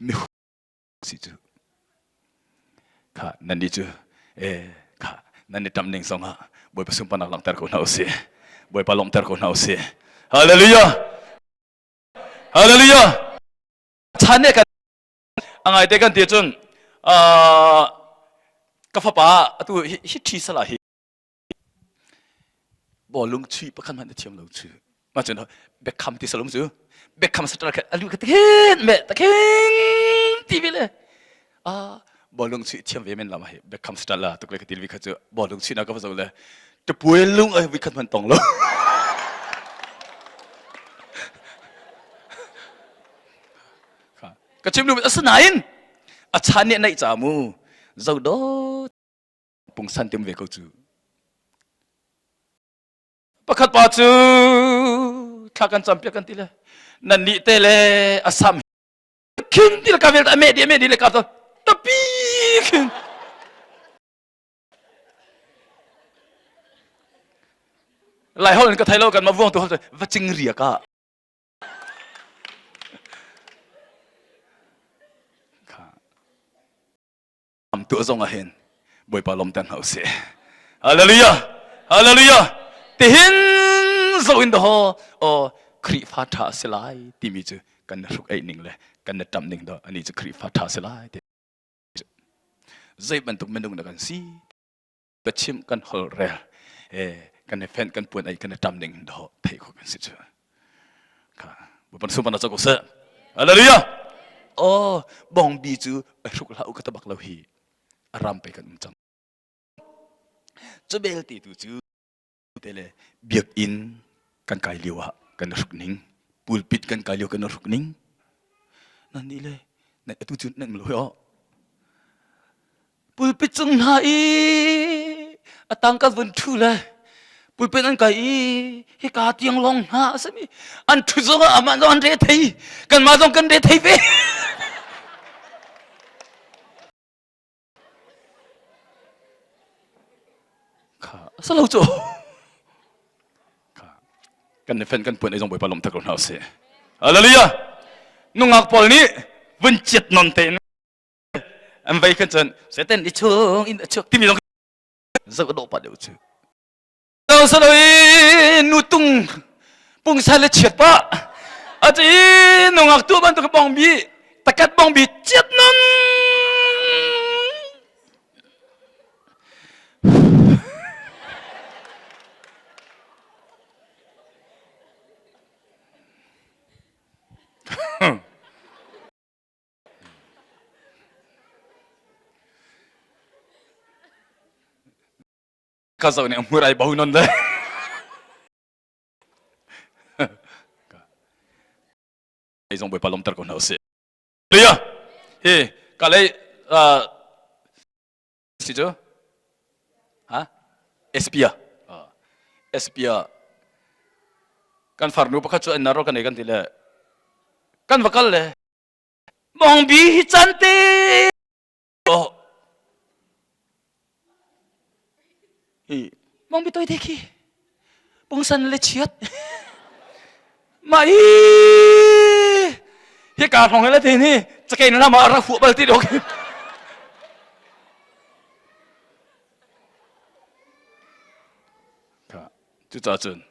mi si cu kha nan nih cu e kha nan i ṭam ning zongah Bawipa sunparnak langhter ko hna usih Bawipa lawmhter ko hna usih Hallelujah Hallelujah chan ne kan a ngaite kan ti cun ka fapa atu hi ṭhi sala hi bawlung chuih pakhat hmanh na thiam lo cu mah cun Beckham ti salum cu Beckham satar kha alu kha takhin me takhin ti ve le ah bawlung chuih thiam ve men lam hi Beckham satar la tuk le ka til vi kha cu bawlung chuih na ka zo le tupuai lung ai vi khat hman tong lo ka chim lu asinain a chan nih naih ca mu zo do pungsan tim ve ko cu pakhat pa cu thla kan cam piak kan ti le nan nih te le asam khin ti le ka vel ame di ame di le ka to tapi khin lai hol in ka thai lo kan ma vuang tu hol va ching ria ka Am tuah zong ah hin Bawipa lawmter hna usih. Hallelujah! Hallelujah! Tihin zo in daw aw Khrihfa ṭha a si lai timi cu kan na hruk eih ning le kan na ṭamh ning daw ani cu Khrihfa ṭha si lai ti zei bantuk minung na kan si biachim kan hol rel eh kan i fenh kan puan ei kan i ṭam ning daw theih khawh kan si cu kha Bawipa sumpan a cak seh Hallelujah oh bongbi cu a hruk hlah u ka tabak lo hi a ram pe kan um cang cu belte tu cu te le biakinn kan kai lio ah kan hruk ning pulpit kan kai lio kan hruk ning nan nih le atu cu nan lo ho pulpit cung hna i a tang kan vun ṭhu le pulpit an kai i hika tiang lawng hna a simi an ṭhu zong ah amah zong an re thei kanmah zong kan re thei ve kha salo cu kha kan ni fen kan puan ei zong bawipa lawm tak ko hna usih hallelujah nungak pawl nih vun chiat non tein an vei khan cun satan i chung in a chuak timi zong zoh dawh pa deuh cu salo i nu tung pungsa le chiat pa ati nungak tu bantuk bong bi takat bong bi chiat non Ka zoh nih a hmur ai bo non le. Ei zong Bawipa lawmter ko hna usih. Lia, hi ka lei si cu ha Espia Espia kan farnu pakhat cu an naro kan ei kan ti le kan va kal le mongbi hi can te oh hi mongbi toi te khi pungsan le chiat ma hi hi ka thong le te ni chakei na ma ra hu bal ti dok Cucaah cun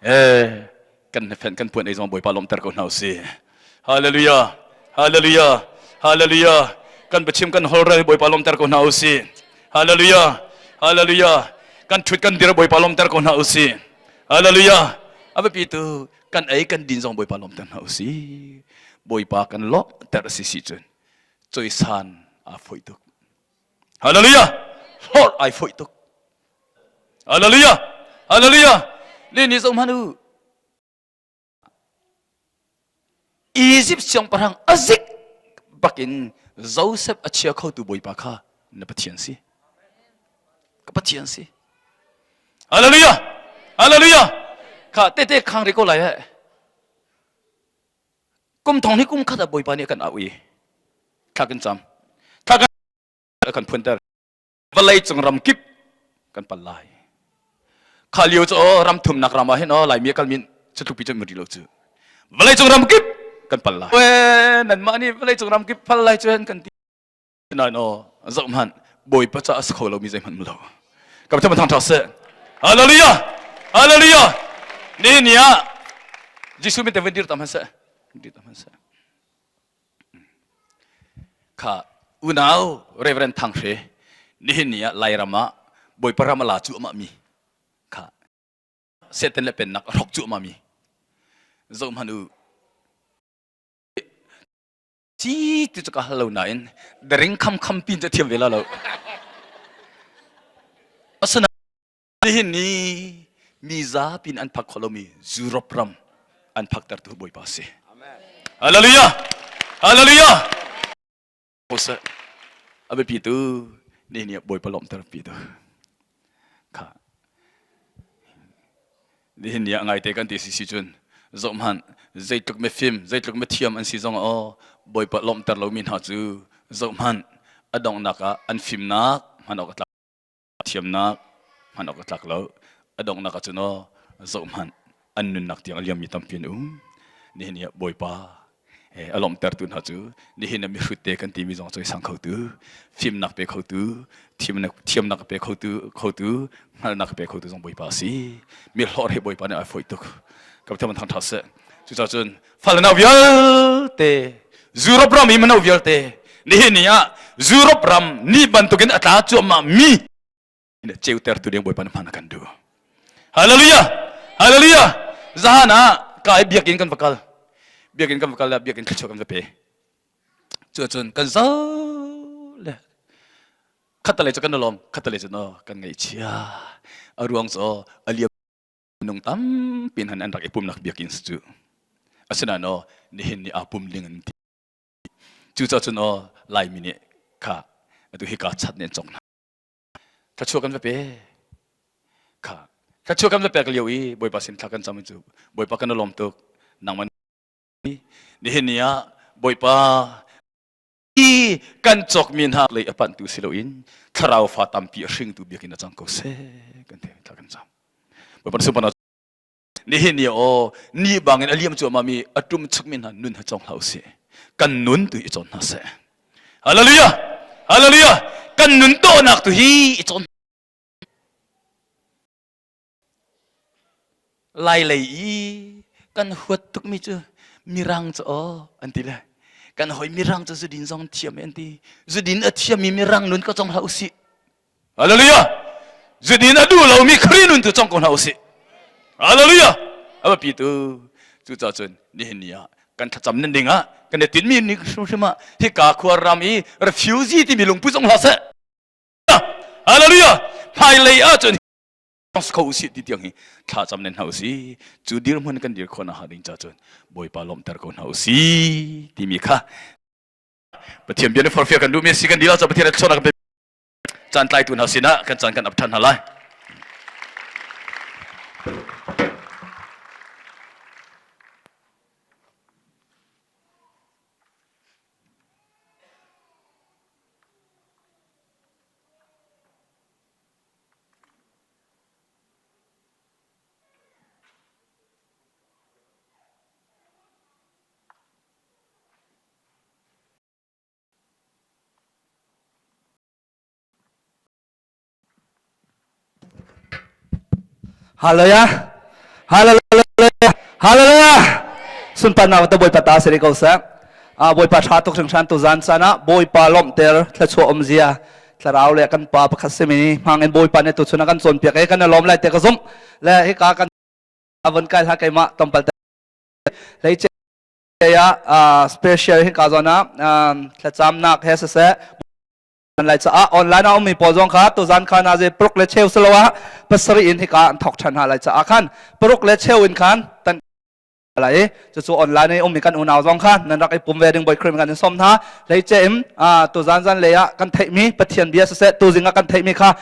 eh kan fen kan puan ei zong Bawipa lawmhter ko hna usih. Hallelujah. Hallelujah. Hallelujah. Kan biachim kan holrel Bawipa lawmhter ko hna usih. Hallelujah. Hallelujah. Kan thut kan dir Bawipa lawmhter ko hna usih. Hallelujah. A biapi tu kan ei kan din zong Bawipa lawmhter hna usih. Bawipa kan lawmhter si si cun coisan aa foih tuk. Hallelujah. Hlorh ai foih tuk. Hallelujah! Hallelujah! Le ni zoh hmanh u. Egypt siangpahrang azik bakin Joseph a chia khotu Bawipa kha na Pathian si. Ka Pathian si. Hallelujah! Hallelujah! Kha tete khang ri ko lai he. Kum thong hi kum khat ah Bawipa nih a kan au i thla kan cam. Thla kan kan phunter. Vawlei cung ram kip. Kan pal lai. Kha lio cu aw ram thumnak ram ah hin aw Laimi a kalmi cu tlukpi cu mi lo cu. Vawleicung ram kip kan pal lai. Nanmah nih vawleicung ram kip pal lai cu kan ti. Nain aw zoh hmanh Bawipa ca a si kho lomi zeihmanh um lo. Ka Pathian thang ṭha seh. Hallelujah! Hallelujah! Nihin ni ah Jesuh min te vun dir tam hmanh seh. Dir tam hmanh seh. Kha unau Reverend Thang Hre nihin ni ah Lairam ah Bawipa ram a la cu amah mi kha Satan le pennak a hrok cu amah mi zoh hmanh u ci ti cu ka hal lo nain daring kham kham pin cu thiam ve la lo asinain nihin ni mi zapi in an phak kho lomi Europe ram an phaktertu Bawipa si Hallelujah Hallelujah a biapi tu nihin ni Bawipa lawmhter pi tu kha Nihin ni ah ngaite kan ti si si cun zoh hmanh zeitluk mifim zeitluk mithiam an si zong aw Bawipa lawmhter lomi hna cu zoh hmanh a donghnak ah an fimnak hman awk a tlak thiamnak hman awk a tlak lo a donghnak ah cun aw zoh hmanh an nunnak tiang a liammi tampi an um nihin ni ah Bawipa a lawmhtertu hna cu nihin ah mihrut te kan timi zong cawisang khotu fimnak pe khotu thiamnak thiamnak pe khotu khotu hngalhnak pe khotu zong Bawipa a si mi hlawh he Bawipa nih ai fawih tuk ka Pathian thang ṭha seh cucaah cun fale nau vialte Europe ram i mino vialte nihin ni ah Europe ram ni bantukin a tla cuahmah mi ceutertu ding Bawipa nih hman a kan duh. Hallelujah! Hallelujah! Zahan ah ka i biakinn kan va kal. Biakinn kan va kal le biakinn thluachuah kan va pe. Cu cun kan zo le khatalei cu kan lawm khatalei cu no kan ngaihchia. A ruang cu a liam minung tampi han an rak i pumnak biakinn si cu. Asinain no nihin ni aa pum ding an ti. Cucaah cun aw Laimi nih kha atu hika chat nih an cawk hna. Thluachuah kan va pe. Kha thluachuah kan va pek lio i Bawipa sin thla kan cam cu Bawipa kan lawm tuk. Nangmah nihin ni ah Bawipa i kan cawkmi hna lei a panhtu si loin thlarau fa tampi a hringtu biakinn a cang ko seh kan ti thla kan cam. Bawipa na Nihin ni aw ni bangin a liam cuahmah mi a tum chukmi hna nun ha cawng hlah usih. Kan nun tu i cawn hna seh. Hallelujah! Hallelujah! Kan nun tawhnak tu hi i cawn Lai lei i kan huat tukmi cu mirang cu aw an ti le kan hoi mirang cu zudin zong thiam an ti zudin a thiammi mirang nun ka cong hlah usih Hallelujah! Zudin a duh lomi Khrih nun tu cong ko hna usih. Hallelujah! A biapi tu cucaah cun nihin ni ah kan thlacam nan ding ah kan i tinmi ni hrimhrim ah hika khua ram i refugee timi lungput zong hlah seh. Hallelujah! Hmailei ah cun kho usih ti tiang hi thla cam nen hna usih. Cu dirhmun kan dir khawh nakhnga ding ca cun Bawipa lawmhter ko hna usih timi kha Pathian bia nih forhfial kan duhmi a si kan dil ah Pathian a thluachuah kan pe caan tlaitu hna sinah kan caan kan ap ṭhan hna lai. Hallelujah. Hallelujah. Hallelujah. Sunparnak ta Bawipa ta seri ko seh. Ah Bawipa tha tuk hringhran tu zan caan ah Bawipa lawmhter thluachuah um zia thlarau le kan pa pakhat simi hmang in Bawipa nih tu chun a kan cawnpiak e kan i lawm lai te ka zumh le hika kan avon kai hla keimah tompal te hlei ah special hi ka zawn ah thlacamnak he siseh lai caah online a ummi pawl zong kha tuzan khan a ze paruk le cheu silo ah pasarih in hika an thok ṭhan hna lai caah khan paruk le cheu in khan tan lai cucu online i ummi kan unau zong kha nan rak i pum ve ding boi krim kan in som hna lei ce im tuzan zan lei ah kan theihmi pathian bia siseh tuzing ah kan theihmi kha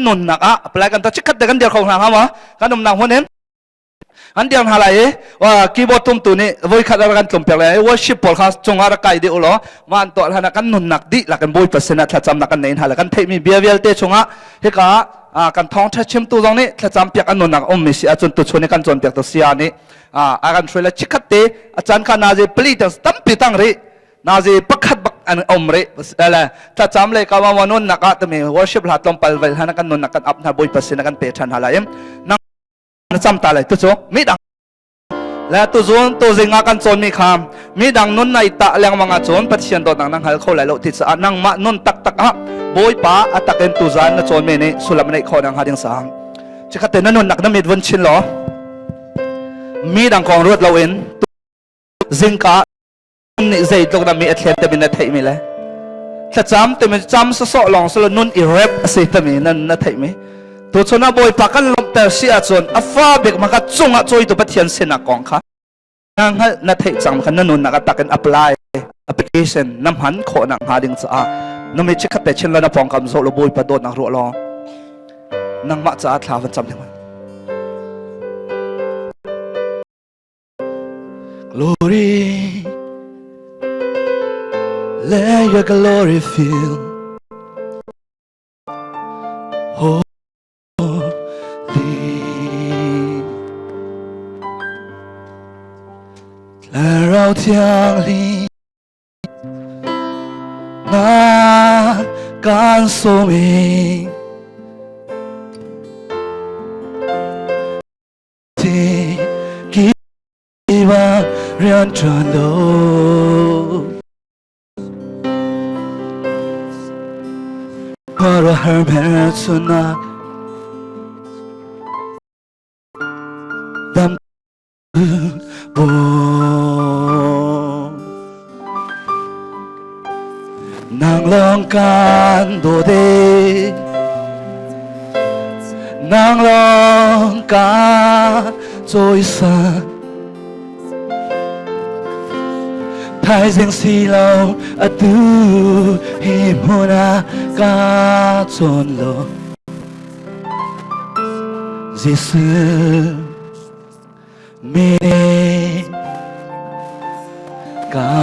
nunnak ah apply kan ta chikkhat te kan dir kho hna hnga ma kan umnak hmun in. An diang hna lai i keyboard tumtu nih voikhat a kan tlum piak lai worship pawl kha cungah rak kai dih u law mah an tuah hlan ah kan nunnak dihlak in Bawipa sinah thlacamnak kan nei hna lai. Kan theihmi bia vialte chungah hika kan thawngṭha chimtu zong nih thlacam piak an nunnak ummi si ahcun tuchun i kan cawnpiak tu saya nih a kan hruai le chikkhat te a caan kha nazi pali tang tampi tang rih nazi pakhat bak an um rih le thlacam le ka wa nunnak ah tami worship hla tlawmpal vel hna kan nunnak kan up hna Bawipa sin kan pe ṭhan hna lai nang na cam ta lai tu cu mi dang le tu zun tu zing ah kan cawn mi kha mi dang nun nai ta lengmang ah cun Pathian dawtnak na hngal kho lai lo ti caah nangmah nun taktak ah Bawipa a takin tu zan na cawn mi nih sullam neih khawh nang hnga ding sang chikhat te na nunnak na mit vun chin law mi dang kong ruat loin zingka nih zeitluk dah mi a thlen timi na theih mi le thlacam timi cam sawsawh lawng silo nun i rep a si timi nan na theih mi tuchun ah Bawipa kan lawmhter si ahcun a fa bik ma ka cungah cawitu Pathian sinak kong kha na hngalh na theih cang kha na nunnak a takin apply application na hman khawh nak hnga ding caah na mi chikhat te chin lo na pawngkam zoh lo Bawipa dawtnak ruah law nangmah caah thla van cam ding Glory, let your glory fill. Holy. Thlarau Thianghlim na kan sawm i Rian ṭuan lo khuaruahhar hmelchunhnak dam Nang lawng kan dawt e Nang lawng kan cawisan Thaizing si lo atu hi hmun ah ka cawn lo Jesuh mene ka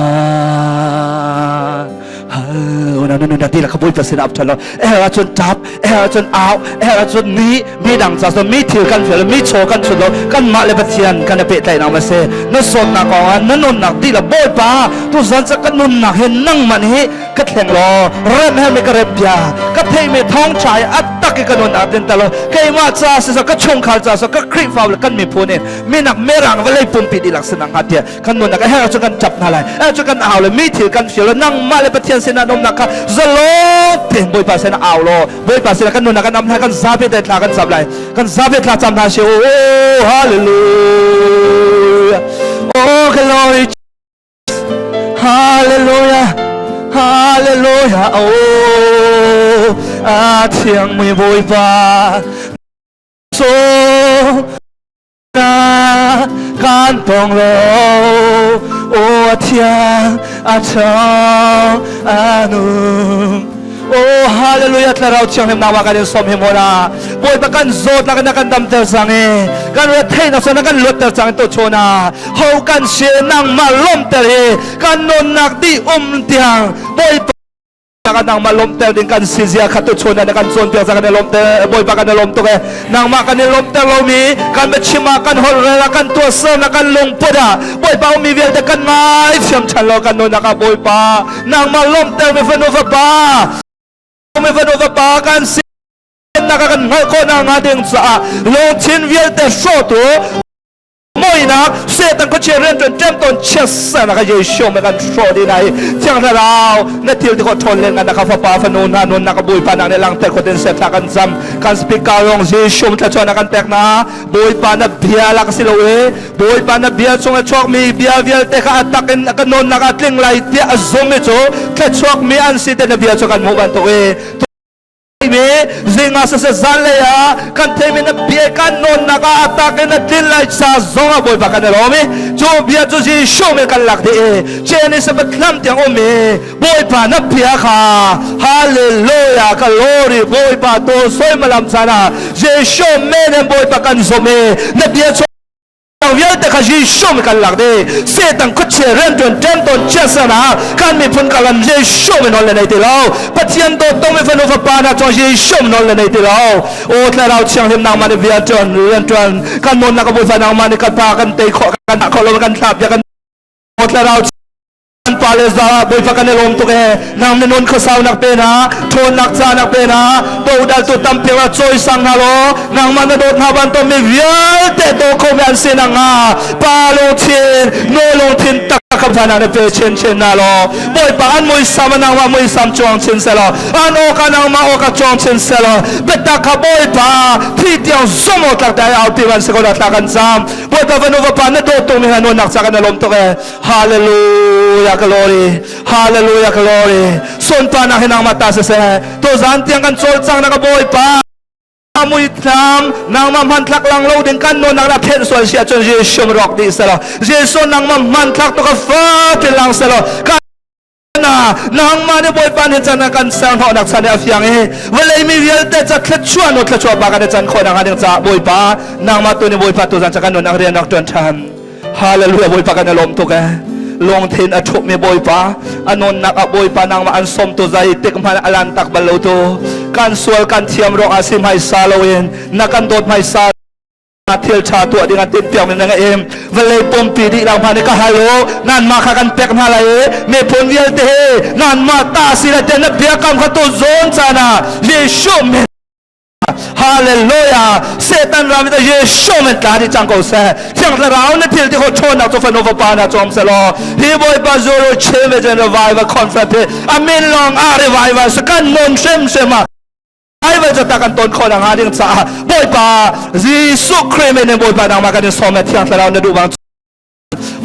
hal na na ti la ka bawipa sin ap thalo eh ah cun tap eh ah cun au eh ah cun mi mi dang ca so mi thil kan fel mi chaw kan chut lo kan mah le pathian kan i pehtlaih nak ma se na sawtnak kong ah na nunnak ti la bawipa tu zan ca ka nunnak he nangman hi ka thleng law rem he mi ka rep bia ka thei mi thawng tha i atak i ka nun ah tin talo keimah ca si ka chungkhar ca so ka Khrihfa le kan miphun in minak merang vawlei pumpi dihlak sinang hnga tiah kan nunnak a herh cu kan ṭap hna lai eh cu kan au le mi thil kan feel nangmah le Pathian sinah umnak kha zalong tein Bawipa sinah au law Bawipa sinah kan nunnak kan am hna kan zapi te thla kan cam lai kan zapi thla cam hna si oh hallelujah oh glory Hallelujah Hallelujah oh a thiang mi Bawipa so na kan tong lo o a thiang a chang a nung Oh hallelujah thlarau thianghlim nak wa kan in som hi mola Bawipa kan zawt nak na kan damter cang e kan retheih nak na kan luatter cang to chona ho kan si nangmah lomter hi kan nunnak di um tiang Bawipa nangmah lomter ding kan si zia kha tu chona na kan cawnpiak cang kan i lomter Bawipa kan i lom tuk e nangmah kan i lomter lomi kan biachim ah kan holh rel ah kan tuahsernak kan lungput ah Bawipa ummi vialte kan ngai thiam ṭhan lo kan nunnak ah Bawipa nangmah lawmhter mi fanu fapa mi fanu fapa kan si nak kan hngalh khawh nak hnga ding caah lungthin vialte hrawhtu muinak Satan khuachia rianṭuan ṭemtawn chiatsernak a Jesuh me kan hrawh dih hna i Thiang Thlarau na thil ti khawh ṭhawn len ngan ka fapa fanu hna nunnak ka Bawipa nak nih langhter khawt in seh thla kan cam kan speaker rong Jesuh thluachuahnak kan pek hna Bawipa na bia lak si lo e Bawipa na bia chung a chuakmi bia vialte kha a tak in ka nawnnak ah tling lai tiah a zum i cu thluachuakmi an si te na bia cu kan hmuh bantuk i mi zingah siseh zanlei ah kan theimi na bia kan nawnnak ah a tak in a tlin lai ca zong ah Bawipa kan i lawm i cu bia cu Jesuh min kan lak dih i Jeni sabathlam tiang um i Bawipa na bia kha hallelujah ka glory Bawipa to soi malam chan ah Jesuh men in Bawipa kan zum i na bia chu thiang vialte kha Jesuh mi kan lak dih. Satan khuachia rianṭuan ṭemtawn chiatsernak kan miphun karlan Jesuh mi nawl le nei ti lo. Pathian dawt tongmi fanu fapa hna cungah Jesuh mi nawl le nei ti lo. Aw Thlarau Thianghlim nangmah nih rianṭuan rianṭuan kan nawnnak a Bawipa nangmah nih kan pa kan tei khawh kan khawh lo kan thlap kan Aw Thlarau kan pa le za Bawipa kan i lawm tuk ee nang na nun khuasau nak pe na ṭhawnnak ca nak pe na dodal tu tampi ra cawisang hna law nangmah na dawt hna bantuk mi vialte daw kho mi an si nak hnga pa lungthin no lungthin tak kam hna na pe chin chin na law Bawipa an muisam nangmah muisam cuang chin selaw an awka nangmah awka cuang chin selaw biatak kha Bawipa thi tiang zum awk tlak dai au ti van si ko dah thla kan cam Bawipa fanu vapa na dawt tuk mi hna nawn nak ca kan i lawm tuk ee Hallelujah glory Hallelujah glory sunparnak hi nangmah ta siseh tuzan tiang kan cawlcang nak Bawipa muithlam nangmah hmanthlak lang lo ding kan nawn nak na phenh sual si ahcun Jesuh rawk dih selaw Jesuh nangmah hmanthlak tu ka fakin lang selaw kan na nangmah nih Bawipa nih can kan ser hnawhnak chan a fiang i vawlei mi vialte ca thluachuah no thluachuah pa kan i can khawh nak ding caah Bawipa nangmah tu nih Bawipa tu zan ca kan nunnak rian rak ṭuan ṭhan Hallelujah Bawipa kan i lawm tuk ee lungthin a ṭhupmi Bawipa a nunnak ah Bawipa nangmah an sawm tu zai tik hmanh a lan tak bal lo tu kan sual kan thiam ruangah si hmaisa loin na kan dawt hmaisa thil ṭha tuah ding an timhpiak mi na ngeih vawlei pumpi dih lang hmanh ka hal u nanmah kha kan pek hna lai i miphun vialte he nanmah ta si le te na biakam kha tu zawn caan ah Jesuh min Hallelujah Satan ram in Jesuh min tla dih cang ko seh Thiang Thlarau na thil ti kho ṭhawnnak cu fanu fapa na cawm selaw hi Bawipa zuru chin vision revival conference hi amin lawng ah revival si kan nun hrimhrim ah revival cu ta kan ton khawh hnga ding caah Bawipa Jesuh Khrih min in Bawipa nangmah kan in sawm le Thiang Thlarau na duh bang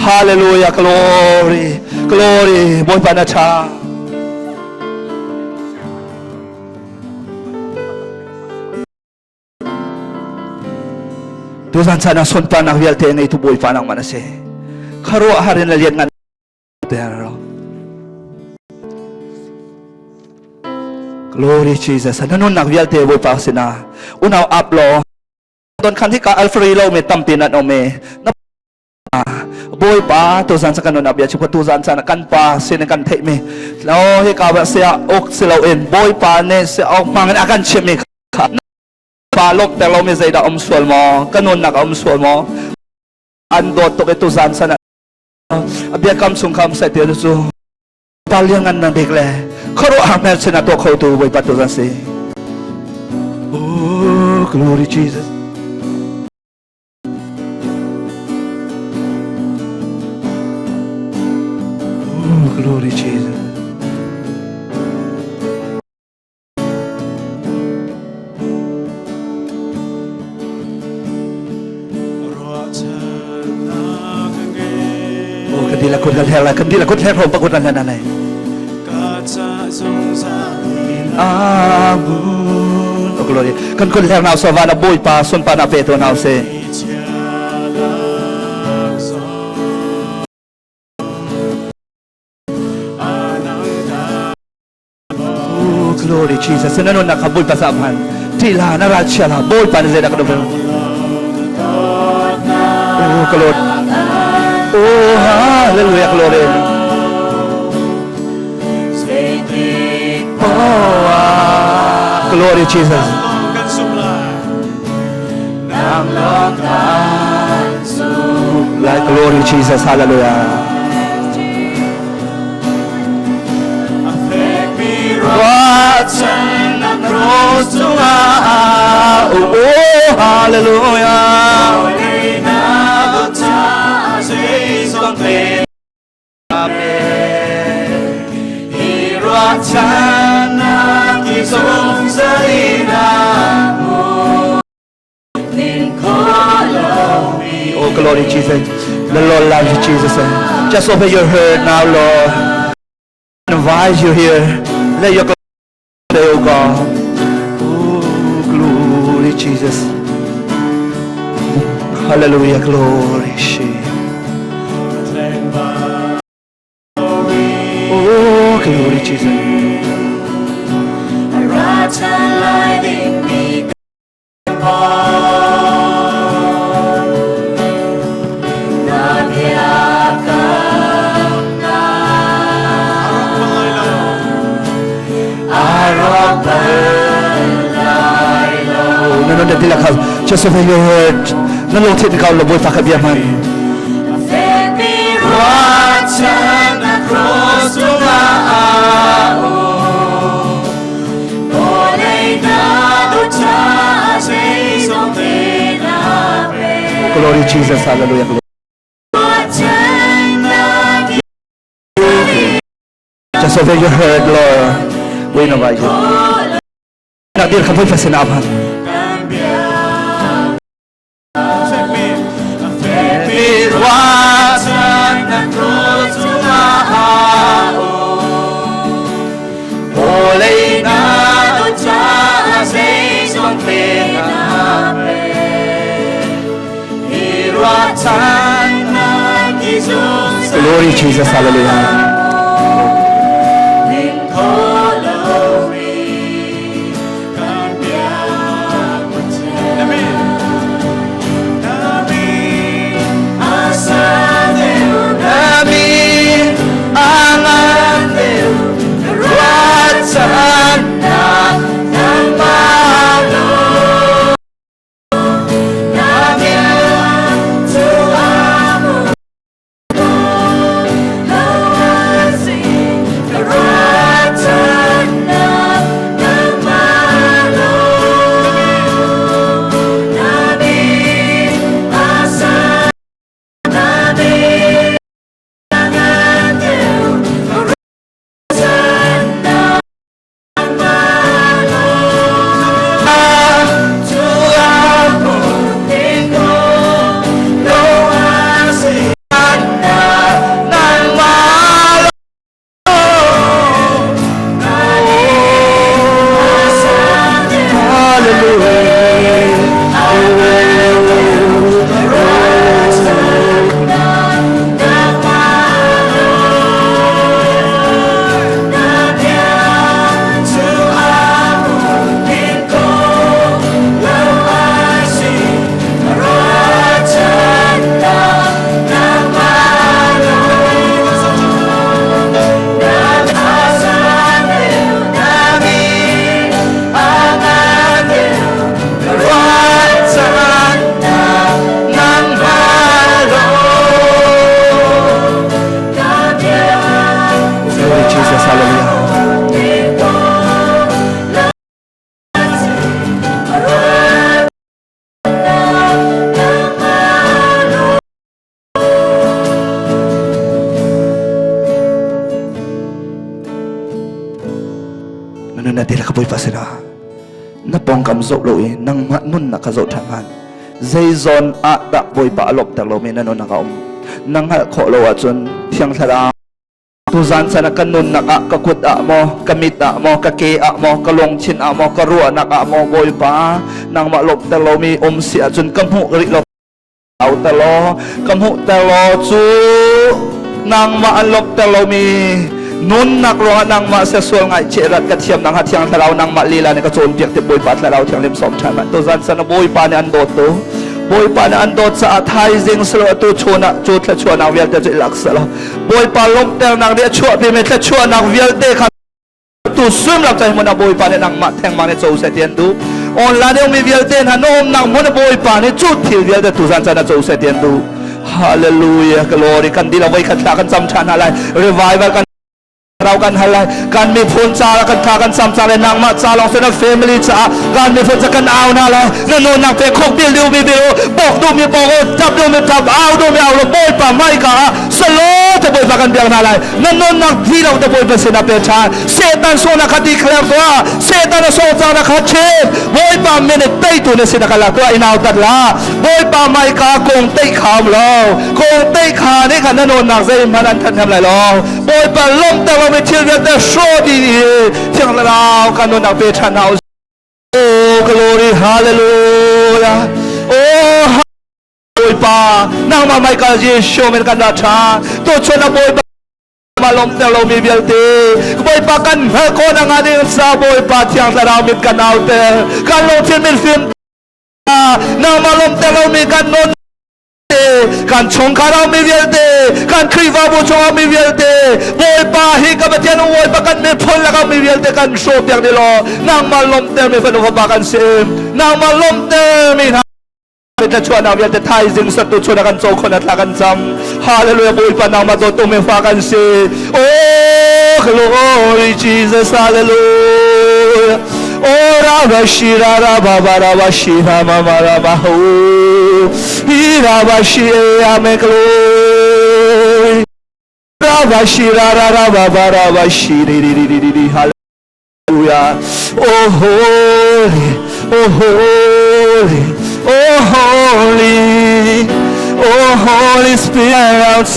Hallelujah glory glory Bawipa na ṭha Tuzan caan ah sunparnak vialte ngeitu Bawipa nangmah na si. Khuaruahhar in le lianngan ter. Glory Jesus. Na nunnak vialte Bawipa sinah unau ap law don khan hika alfrey lo me tampi nan om e na Bawipa tuzan sa kan nun bia chu tuzan caan kan pa sin kan theih mi lo hi ka ba sia ok si lo in Bawipa ne se ok mang in akan chim mi kha pa lok ter lo mi zeidah um sual maw ka nunnak um sual maw an dawt tuk i tuzan sana a biakam chung kham sai te cu pa liang ngan nang bik le khuaruahhar hmel sin ah tuah kho tu Bawipa tuzan si Oh glory Jesus Oh glory Jesus Oh, kan dihlak kut kan hler lai kan dihlak kut hler hrom pakut kan hler lai Amen. Oh, glory. Kan kut hler nau sa van a Bawipa sunpa na pe to nau se. Oh, glory Jesus. Na nunnak kha Bawipa sa hman. Ṭih la na ralchia la Bawipa na zeidah ka duh Oh, ka Lord. Oh, hallelujah, glory. Oh, ah, glory Jesus. Like glory Jesus, hallelujah. Oh, hallelujah. Oh, glory Jesus. The Lord loves you, Jesus. Just open your heart now, Lord. Invite you here. Let your glory, oh God. Oh, glory, Jesus. Hallelujah, glory. Oh, glory, Jesus. na tilak kha just over your heart na lungthin kau la Bawipa kha bia hman. Glory Jesus, hallelujah. Just over your head, Lord. We know you. Nak dir kha Bawipa sin abhan. Glory Jesus, hallelujah. Glory Jesus, hallelujah. Na nun na tila ka Bawipa sinah na pawngkam zoh lo i nangmah nunnak kha zoh ṭhan hmanh. Zei zawn ah dah Bawipa a lawmhter lomi na nunnak a um? Na hngalh khawh lo ahcun Thiang Thlarau tuzan chan ah ka nunnak ah ka kut ah maw ka mit ah maw ka ke ah maw ka lungthin ah maw ka ruahnak ah maw Bawipa nangmah lawmhter lomi um si ahcun ka hmuh rih lo au ter law ka hmuh ter law cu nangmah an lawmhter lomi nunnak ruangah nangmah siasual ngaihchih rat ka thiam nang ha thiang thlarau nangmah lila nih ka cawnpiak ti Bawipa thlarau thianghlim sawm ṭhan ma tuzan san Bawipa nih an dawt tu Bawipa nih an dawt caah thaizing silo atu chun ah cu thluachuahnak vialte cu i lak selaw Bawipa lawmhternak nih a chuahpi mi thluachuahnak vialte kha tu sumlam cai hmun ah Bawipa nih nangmah thengmang nih co seh ti an duh. Online ummi vialte hna na umnak hmun ah Bawipa nih cu thil vialte tu zan caan ah co seh ti an duh. Hallelujah glory kan dil voi khat thla kan cam ṭhan hna lai revival kan rau kan hal lai kan miphun ca kan thla kan cam cang lai nangmah ca lawng na family caah kan miphun ca kan au hna lai na nunnak pe khok bil duh mi bil bok duh mi bok tap duh mi tap au duh mi au lo Bawipa hmaika ah salo te Bawipa kan biak hna lai na nunnak thi lo te Bawipa sinah pe ṭhan Satan sawhnak kha declare tuah Satan a sawh cang kha chim Bawipa min in teitu na sinah kan lak tuah i nautat la Bawipa hmaika kong tei kha um lo kong tei kha nih khan na nunnak zeihmanh an thathnem lai lo Bawipa lawmhter lomi thil vialte hrawh dih i Thiang Thlarau kan nunnak pe ṭhan hna u Oh glory hallelujah Oh Bawipa nangmah Michael Jesuh min kan dah ṭha tuchun na Bawipa ma lawmhter lomi vialte Bawipa kan hngalh khawh nak hnga ding sa Bawipa Thiang Thlarau mit kan auter kan lungthin min fim nangmah lawmhter lomi kan nun. Kan chungkhar a ummi vialte, kan Khrihfabu chungah ummi vialte, Bawipa hi ka Pathian Bawipa kan miphun lakah ummi vialte kan hrawhpiak dih law nangmah lawmhtermi fanu fapa kan si. Nangmah lawmhtermi hna Thluachuahnak vialte thaizing satu chun kan co khon thla kan cam. Hallelujah Bawipa nangmah dawt um fa kan si. Oh glory Jesus hallelujah. Oh ra shi ra ra ba ba ra ba shi ra ma ma ra ba ho. Hi ra ba shi e amen glory. Ra ba shi ra ra ra ba ba ra ba shi ri ri ri ri ri ri Hallelujah. Oh holy, oh holy, oh holy, oh Holy Spirit,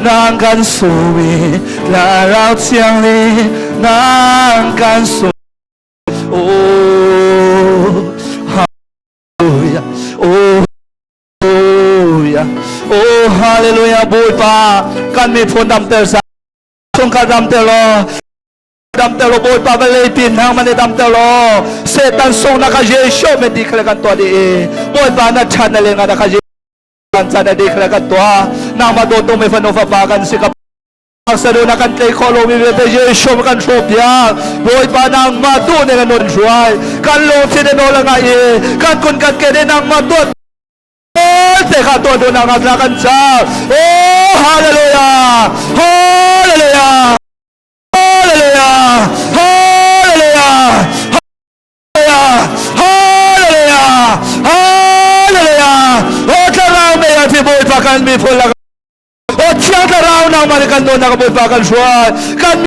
nang kan suwi, thlarau thiang li, nang kan su. Oh, hallelujah, oh, hallelujah, oh hallelujah, Bawipa, kan miphun damter sa, chungkhar damter law, damter law Bawipa vawlei pin hang man i damter law Satan sungnak kha Jesuh men di khala kan tuah dih i Bawipa na ṭhan na lenga na kha kan chan na di khala kan tuah nangmah dawtu mi fanu fapa kan si ka sadu na kan tlei khawh lomi vialte Jesuh kan hrawh piak Bawipa nangmah duh ning in nun hruai kan lungthin in nawl a ngaih i kan kun kan ke nih nangmah tuah te kha tuah duhnak na kan ca Oh hallelujah hallelujah Hallelujah! Hallelujah! Hallelujah! Hallelujah! Hallelujah! O thlarau mei a thi Bawipa kan miphun lak O thiang thlarau nangmah nih kan nawnnak Bawipa kan hruai kan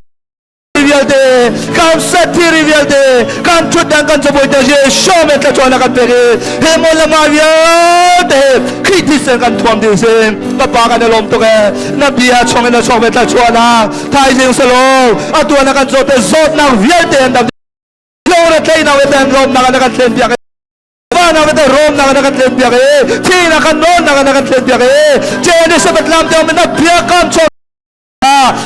vialte kan sathiri vialte kan thutdan kan cabuai te Jesuh men thlachuahnak kan pek i he mon le ma vialte Khrih thisen kan thuam ding sin ka pa kan i lawm tuk e na bia chung in na chuak ve thlachuahnak thaizing selaw atu na kan zawt zawtnak vialte an dam lungre tleinak le ten lawmnak na kan thlen piak vanak le romnak na kan thlen piak i thinak kan nawnnak na kan thlen piak i Jeni sabat lam te na bia kam chaw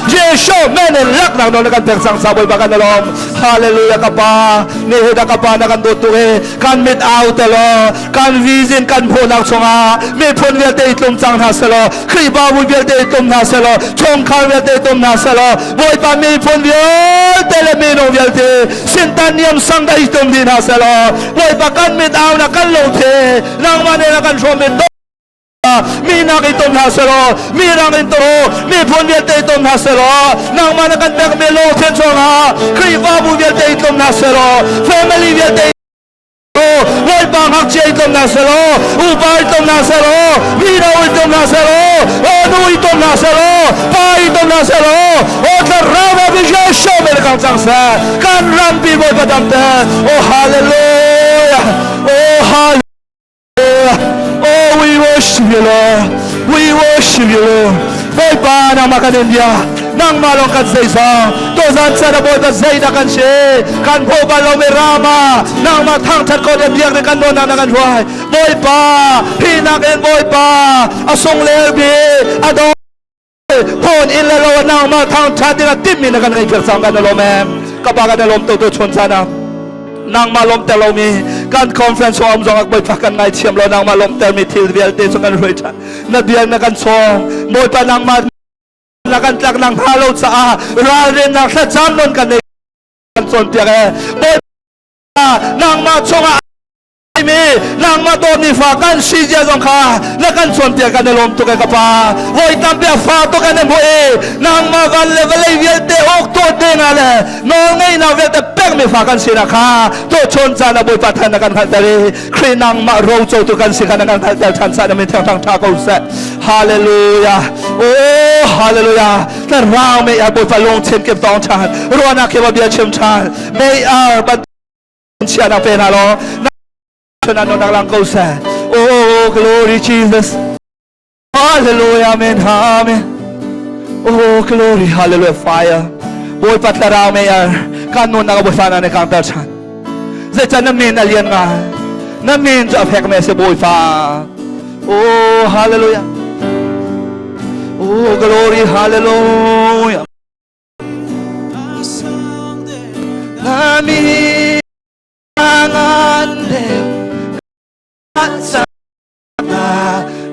Jesuh men in laknak nawl na kan pek cang sa Bawipa kan lawm Hallelujah ka pa ni he da ka pa na kan dawt tuk i kan mit au te law kan vision kan hmuhnak chungah miphun vialte i tlum cang hna selaw Khrihfabu vialte i tum hna selaw chungkhar vialte i tum hna selaw Bawipa miphun vialte le minung vialte sintan niam sang da i tum dih hna selaw Bawipa kan mit au na kan lungthe nangmah nih na kan hrawm mi mi nak i tum hna selaw mi rang in to miphun vialte i tum hna selaw nangmah na kan pekmi lungthin chungah Khrihfabu vialte i tum hna selaw family vialte Bawipa ngakchia i tlawm hna selaw, upa i tlawm hna selaw, mino i tlawm hna selaw, nu i tlawm hna selaw, pa i tlawm hna selaw, o thlarau ah vision show me kang cang seh, kan rampi Bawipa damte, oh hallelujah, oh hallelujah, oh we worship you Lord, we worship you Lord. Bawipa nangmah kan in bia nangmah lawng kan zeizong tuzan chan ah Bawipa zeidah kan si kan hmuh bal lomi rama nangmah thangthat ko ding biak kan nawn na kan hruai Bawipa hi nakin Bawipa a sung lel bi a dawt phone in le lo nangmah thangthat ding a timmi na kan ngeih piak cang kan lawm em ka pa kan lawm to to chun chan ah nangmah lawmter lomi kan conference um zong ah Bawipa kan ngaithiam lo nangmah lawmter mi thil vialte cu kan hruai ṭhan na bia na kan chawng Bawipa nangmah na kan tlak nang hnga lo caah ralrinnak thlacam non kan nei kan cawnpiak e Bawipa nangmah chungah mi nangmah dawtmi fa kan si zia zong kha na kan cawnpiak kan i lawm tuk e ka pa voi tampi a fa tuk kan i hmuh i nangmah van le vawlei vialte awk tuah ding ah le nawlngeihnak vialte pekmi fa kan sinak kha tuahchawn caan ah Bawipa than na kan hngalhter i Khrih nangmah rocotu kan si kha na kan hngalhter ṭhan sa na min thiang thang ṭha ko seh Hallelujah Oh hallelujah Thlarau mei ar Bawipa lungthin kip tawng ṭhan ruahnak kip bia chim ṭhan mei ar ban chiahnak pe hna law na nak lang ko seh Oh glory Jesus Hallelujah amen amen Oh glory hallelujah fire Bawipa thlarau mei ar kan nunnak Bawipa na ne kang ter ṭhan Zeican na min a lian ngai na min cu a fek me si Bawipa Oh hallelujah Oh glory hallelujah Na mi ngan deuh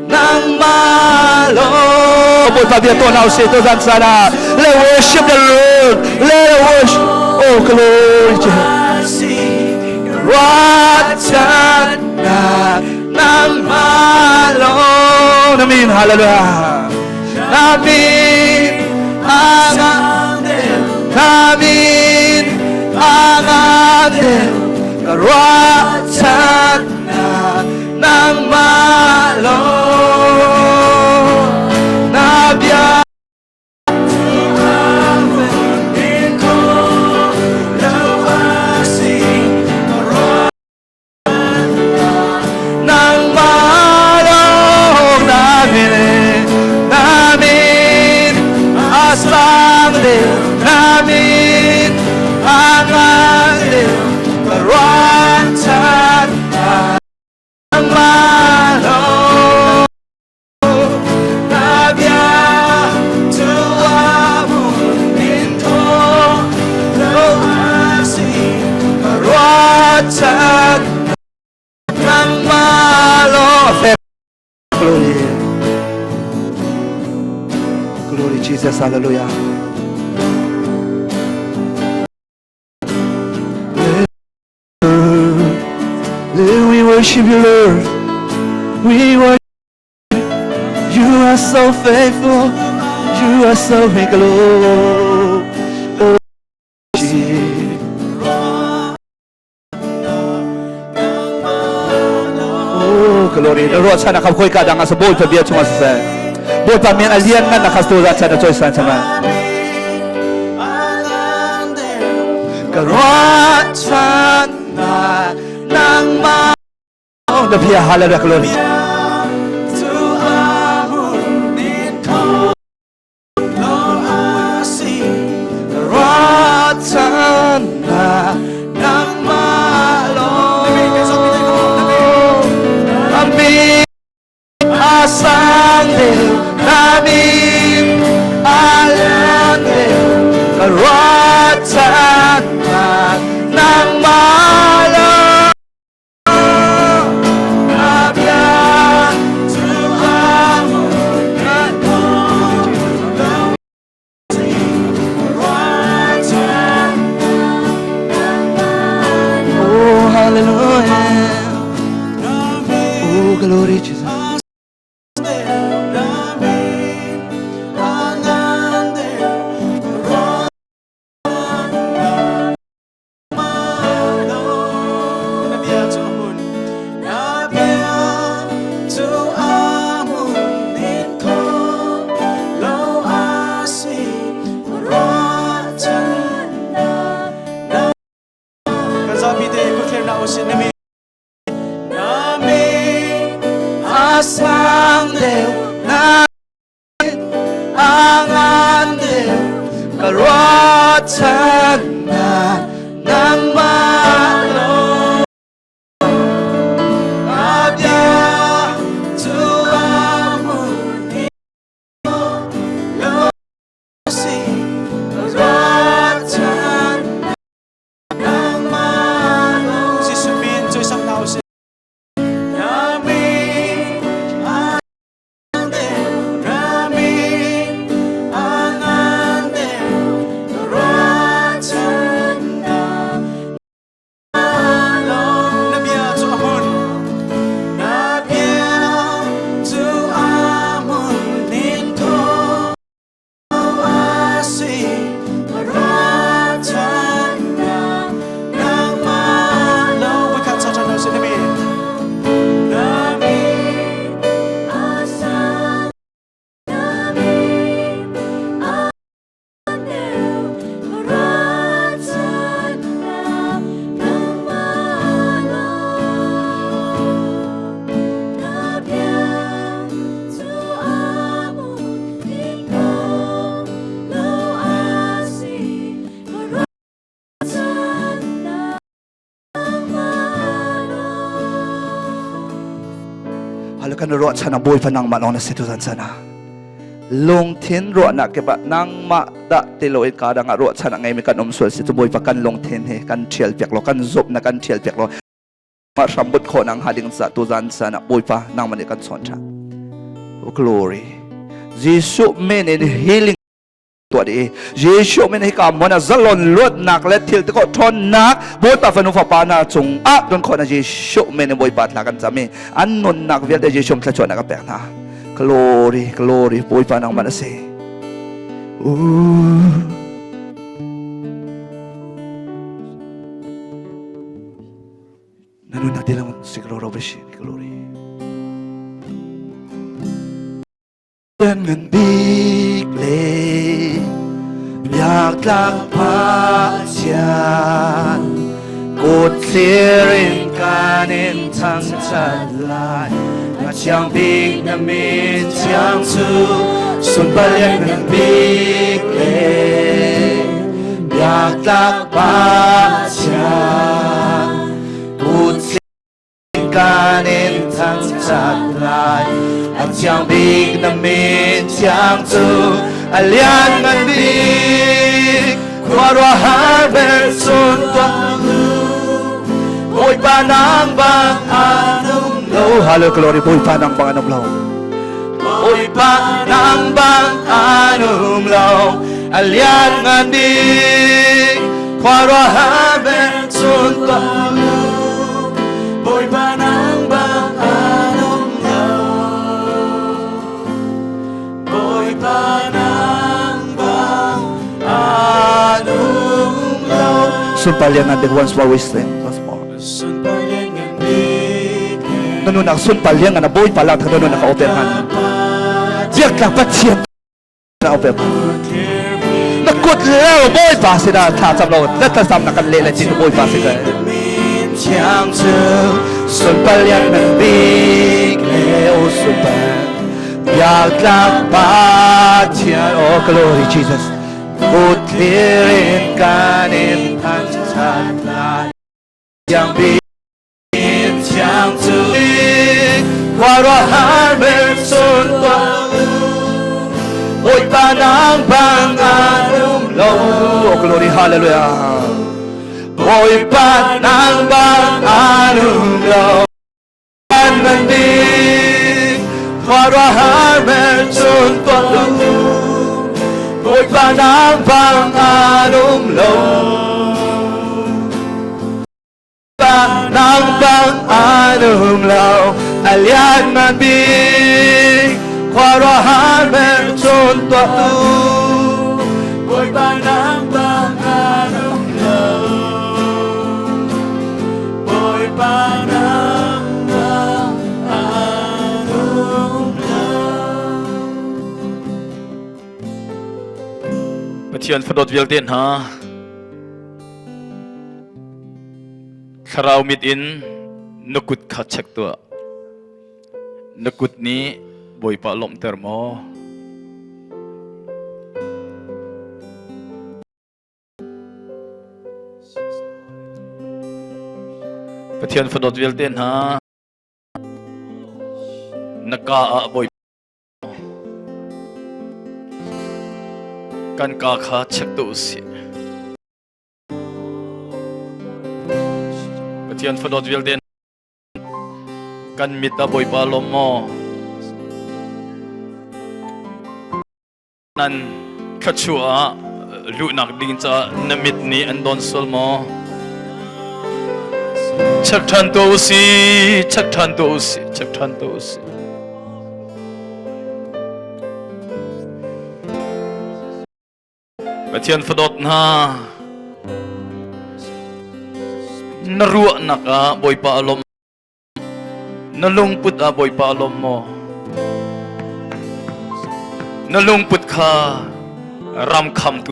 nangmah. Bawipa bia tuah hna usih tu zan caan ah. Let worship the Lord. Let worship. Oh glory to Ruahchannak nangmah lawng. Amen. Hallelujah. Amen. Amen. Amen. Ruahchannak nangmah lawng. Na bia Nangmah lawng na min na min a sang deuh na min a ngan deuh ka ruahchan nangmah lawng Na bia cu a hmun in thaw lo a si ka ruahchan nangmah lawng Glory. Glory Jesus, hallelujah. Lord, we worship you, Lord. We worship you are so faithful. You are so faithful. Oh, Oh, glory. Na ruahchan a khoi ka dang a sa Bawipa bia chungah siseh. Bawipa min a lian ngan na khas tu za chan a cawisan chama. Ka ruahchan na nangmah na bia hallelujah glory. Ruahchan na nangmah lawng. Amin. Asang deuh namin alan deuh ka ruahchannak nangmah lawng. Na bia cu a Oh, hallelujah. Oh, glory Jesus. Na bia cu a hmun. Na bia cu a hmun in kho lo a si ruahchan na Kan zapi te kutthler na usin na mi na mi A sang deuh na a ngan deuh ka ruahchannak nangmah lawng. Na bia cu a hmun i lo si ruahchan nangmah lawng. Jesuh min cawisak na usin na mi a Na bia cu a hmun. Na bia cu a hmun in thaw a si. Ruahchannak nangmah lawng. Voikhat sa ṭhan hna usih na min. Na min Hal kan ruahchan ah Bawipa nangmah lawng na si tuzan chan ah lungthin ruahnak ke ba nangmah dah ti lo in ka dang ah ruahchan a ngeimi kan um sual si cu Bawipa kan lungthin hi kan ṭhial piak law kan zumhnak kan ṭhial piak law mah hrambut khawh nang ha ding ca tuzan chan ah Bawipa nangmah nih kan chawn ṭhan. Oh glory. Jesuh min in healing tuah dih Jesuh min hika hmun ah zalon luatnak le thil ti khawh ṭhawnnak Bawipa fanu fapa hna cung ah don khawhnak Jesuh min in Bawipa thla kan cam i an nunnak vialte Jesuh thluachuahnak a pek hna. Glory, glory, Bawipa nangmah na si. Na nunnak dilang si glory, glory. Ngan bik le biaktlak Pathian kut thlir in kan in thangṭhat lai. Na thiang bik na min thiang cu sunpar ngan bik le biaktlak Pathian kut kan in thangṭhat lai. A thiang bik na min thiang cu a lianngan bik. Khuaruahhar velchun tuah Bawipa nang bang an um lo. Hallelujah glory Bawipa nang bang an um lo. Bawipa nang bang an um lo. A lianngan bik. Khuaruahhar velchun tuah Bawipa nang bang an um lo. Bawipa nang bang an um lo. Sunpar lianngan bik once more we sing once more. Sunpar lianngan bik Na nunak sunpar lianngan na Bawipa lang thang na nunak a open han. Biaktlak Pathian na open Na kut le Bawipa sinah thla cam lo na thlacam na kan leh le cin Bawipa si ka. Thiang cu sunpar lianngan bik le o sunpar biaktlak Pathian oh glory Jesus kut thlir in kan in thangṭhat lai thiang bik thiang cu khuaruahhar velchun tuah Bawipa nang bang an um lo oh glory hallelujah Bawipa nang bang an um lo an man bik khuaruahhar velchun tuah Bawipa nang bang an um lo nang bang an um lo a lianngan bik khuaruahhar velchun tuah Bawipa nang bang an um lo. Bawipa nang bang an um lo. Pathian fadawt vialte hna Thlarau mit in na kut kha check tuah. Na kut nih Bawipa lawmhter maw? Pathian fadawt vialte hna na ka ah Bawipa kan ka kha check tuah usih. Pathian fadawt vialte kan mit ah Bawipa lawm maw? Nan thluachuah ah luhnak ding caah na mit nih an don sual maw? Check ṭhan tuah usih, check ṭhan tuah usih, check ṭhan tuah usih. Pathian fadawt hna, na ruahnak ah Bawipa a lawm, na lungput ah Bawipa a lawm maw? Na lungput kha ram khamtu,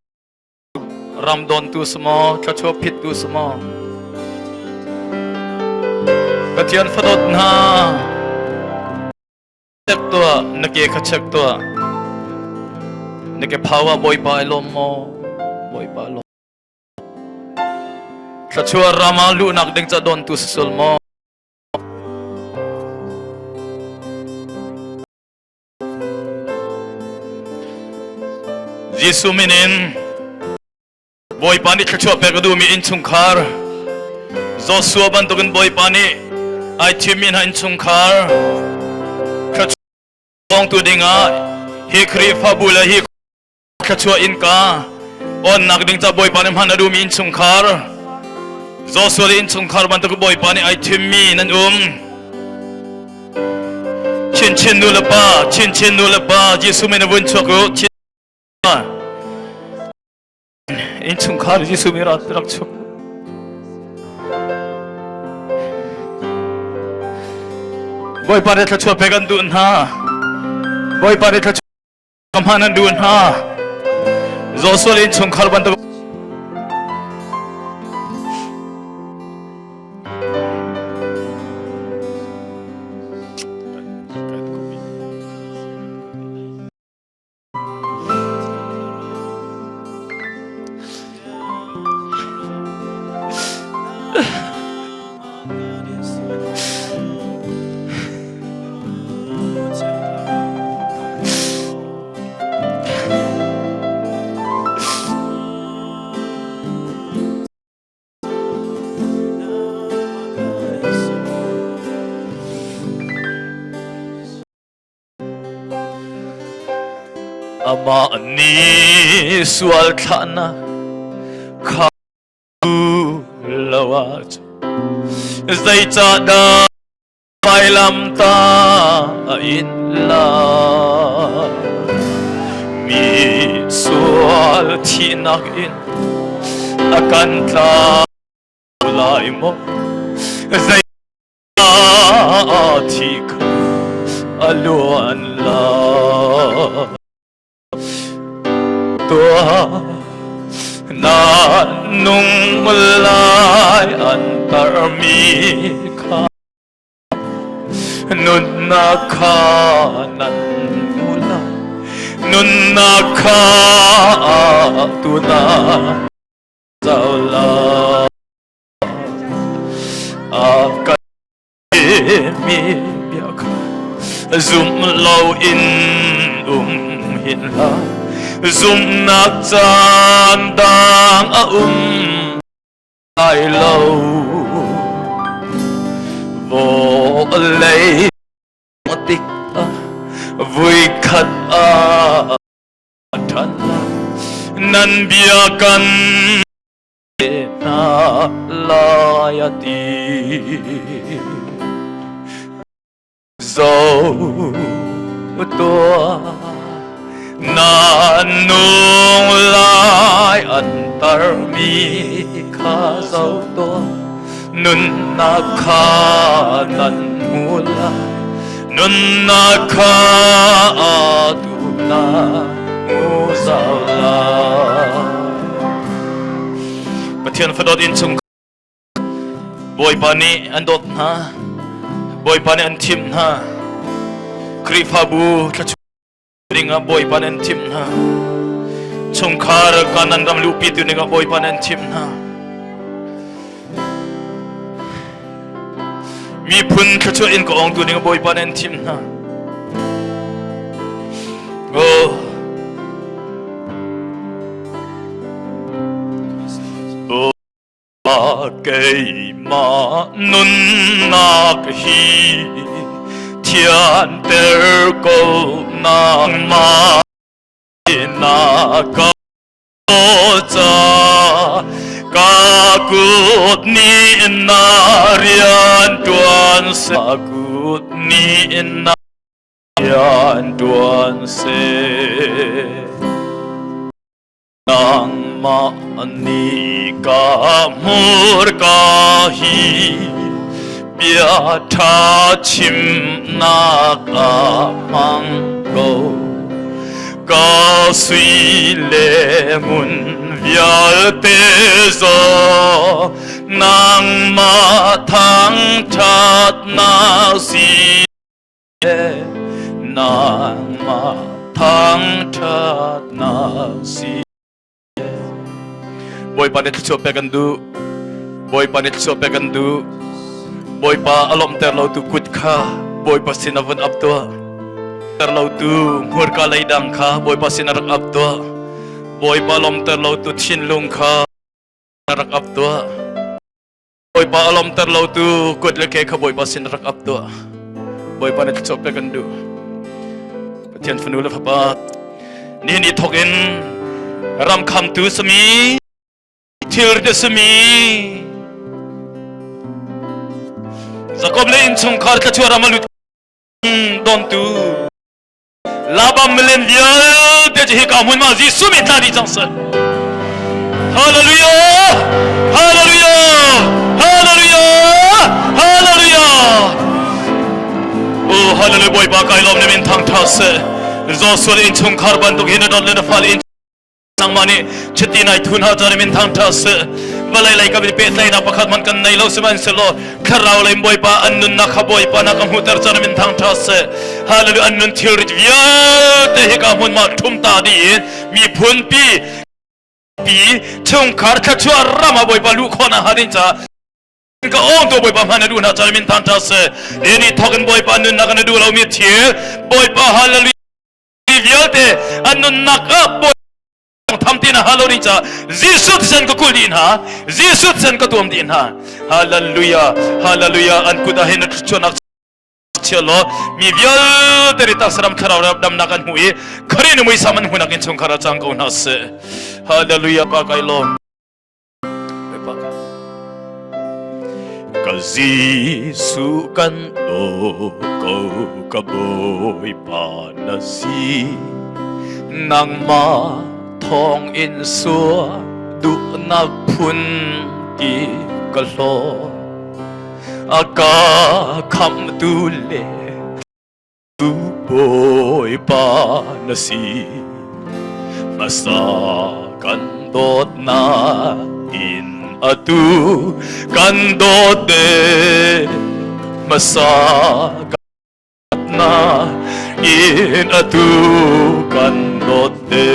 ram dawntu si maw, thluachuah phittu si maw? Pathian fadawt hna, Check tuah, na ke kha check tuah. Na ke phau ah Bawipa ai lawm maw? Bawipa lawm. Thluachuah ram ah luhnak ding ca dontu si sul maw? Jesuh min in Bawipa nih thluachuah pek a duhmi innchungkhar Joshua bantukin Bawipa nih ai thimmi hna innchungkhar thluachuah tu dingah. Hi Khrihfabu le hi thluachuah innka onnak ding ca Bawipa nih hman a duhmi innchungkhar Joshua le innchungkhar bantuk Bawipa nih ai thimmi nan um. Chinchin nu le pa, chinchin nu le pa, Jesuh min a vun chuak u. Innchungkhar Jesuh min rak chuak. Bawipa nih thluachuah pek an duh hna. Bawipa nih thluachuah hman an duh hna. Joshua innchungkhar bantuk Amah nih sual thlahnak kha lo ahcun zeicahdah vailamta a in lai? Mi sual thihnak in a kan tlau lai maw? Zei thi kha a luan lai. Tuah na nung lai an tarmi kha nunnak kha nan hmu lai nunnak kha tu na zau lai a kan mi bia kha zum lo in um hin hlah zumhnak caan dang a um lai lo vawlei tik ah vui khat ah ṭhan lai nan bia kan hna lai a ti. Zo tuah na nung lai an tarmi kha zo tuah nunnak kha nan hmu lai nunnak kha tu na hmu zau lai. Pathian fadawt innchung Bawipa nih an dawt hna. Bawipa nih an thim hna. Khrihfabu thluachuah ding ah Bawipa nih an thim hna. Chungkhar kanan ram luhpi tu ding ah Bawipa nih an thim hna. Miphun thluachuah in ka ong tu ding ah Bawipa nih an thim hna. Oh. Keimah nunnak hi thianter ko nangmah na ka ca ka kut nih na rian tuan seh ka kut nih na rian tuan seh Nangmah nih ka hmurka hi bia ṭha chimnak ah hmang ko. Ka sui le ngun vialte zong nangmah thangṭhatnak si. Nangmah thangṭhatnak si. Bawipa nih thluachuah pek an duh. Bawipa nih thluachuah pek an duh. Bawipa a lawmhter lotu kut kha Bawipa sin a vun ap tuah. Ter lotu hmurka leidang kha Bawipa sin a rak ap tuah. Bawipa lawmhter lotu thinlung kha a rak ap tuah. Bawipa a lawmter lotu kut le ke kha Bawipa sin rak ap tuah. Bawipa nih thluachuah pek kan duh. Pathian fanu le fapa ni ni thok in ram khamtu sami thilrit a simi Jakob le innchungkhar thluachuah ram a lut dontu Laban milen vialte cu hika hmun ma Jesuh min tla dih cang seh. Hallelujah! Hallelujah! Hallelujah! Hallelujah! Oh, hallelujah Bawipa kai lawm na min thang tha seh. Joshua le innchungkhar bantuk hin na dawt le na fale inn nangmah nih chiti nai thun ha caan min thang tha seh vawlei lei kan pehtlaihnak pakhat man kan nei lo sihmanhsehlaw thlarau lei bawipa an nunnak kha bawipa na ka hmuhter caan min thang tha seh hallelujah an nun thilrit vialte hika hmun ma thum ta dih in miphun pi pi chungkhar thluachuah ram ah bawipa luh khawh na ha ding ca ka ong to bawipa hman na duh na caan min thang tha seh ni thok in bawipa nunnak na duh lo mi thil bawipa hallelujah vialte an nunnak ah bawi tham ti na halo ding ca Jesuh thisen ka kul dih hna Jesuh thisen ka tuam dih hna hallelujah hallelujah an kut ah hin chuanak chia law mi vialte ri taksaram thlarau damnak an hmu i khari ni muisam an hmunak in chungkhar a cang ko hna seh hallelujah pa kai lawm Ka Jesuh kan dawt ko ka Bawipa na si nangmah thawng in sua duhnak phun ti ka hlaw a ka khamtu le Tu Bawipa na si hmasa kan dawtnak in atu kan dawt de hmasa na in atu kan dawt de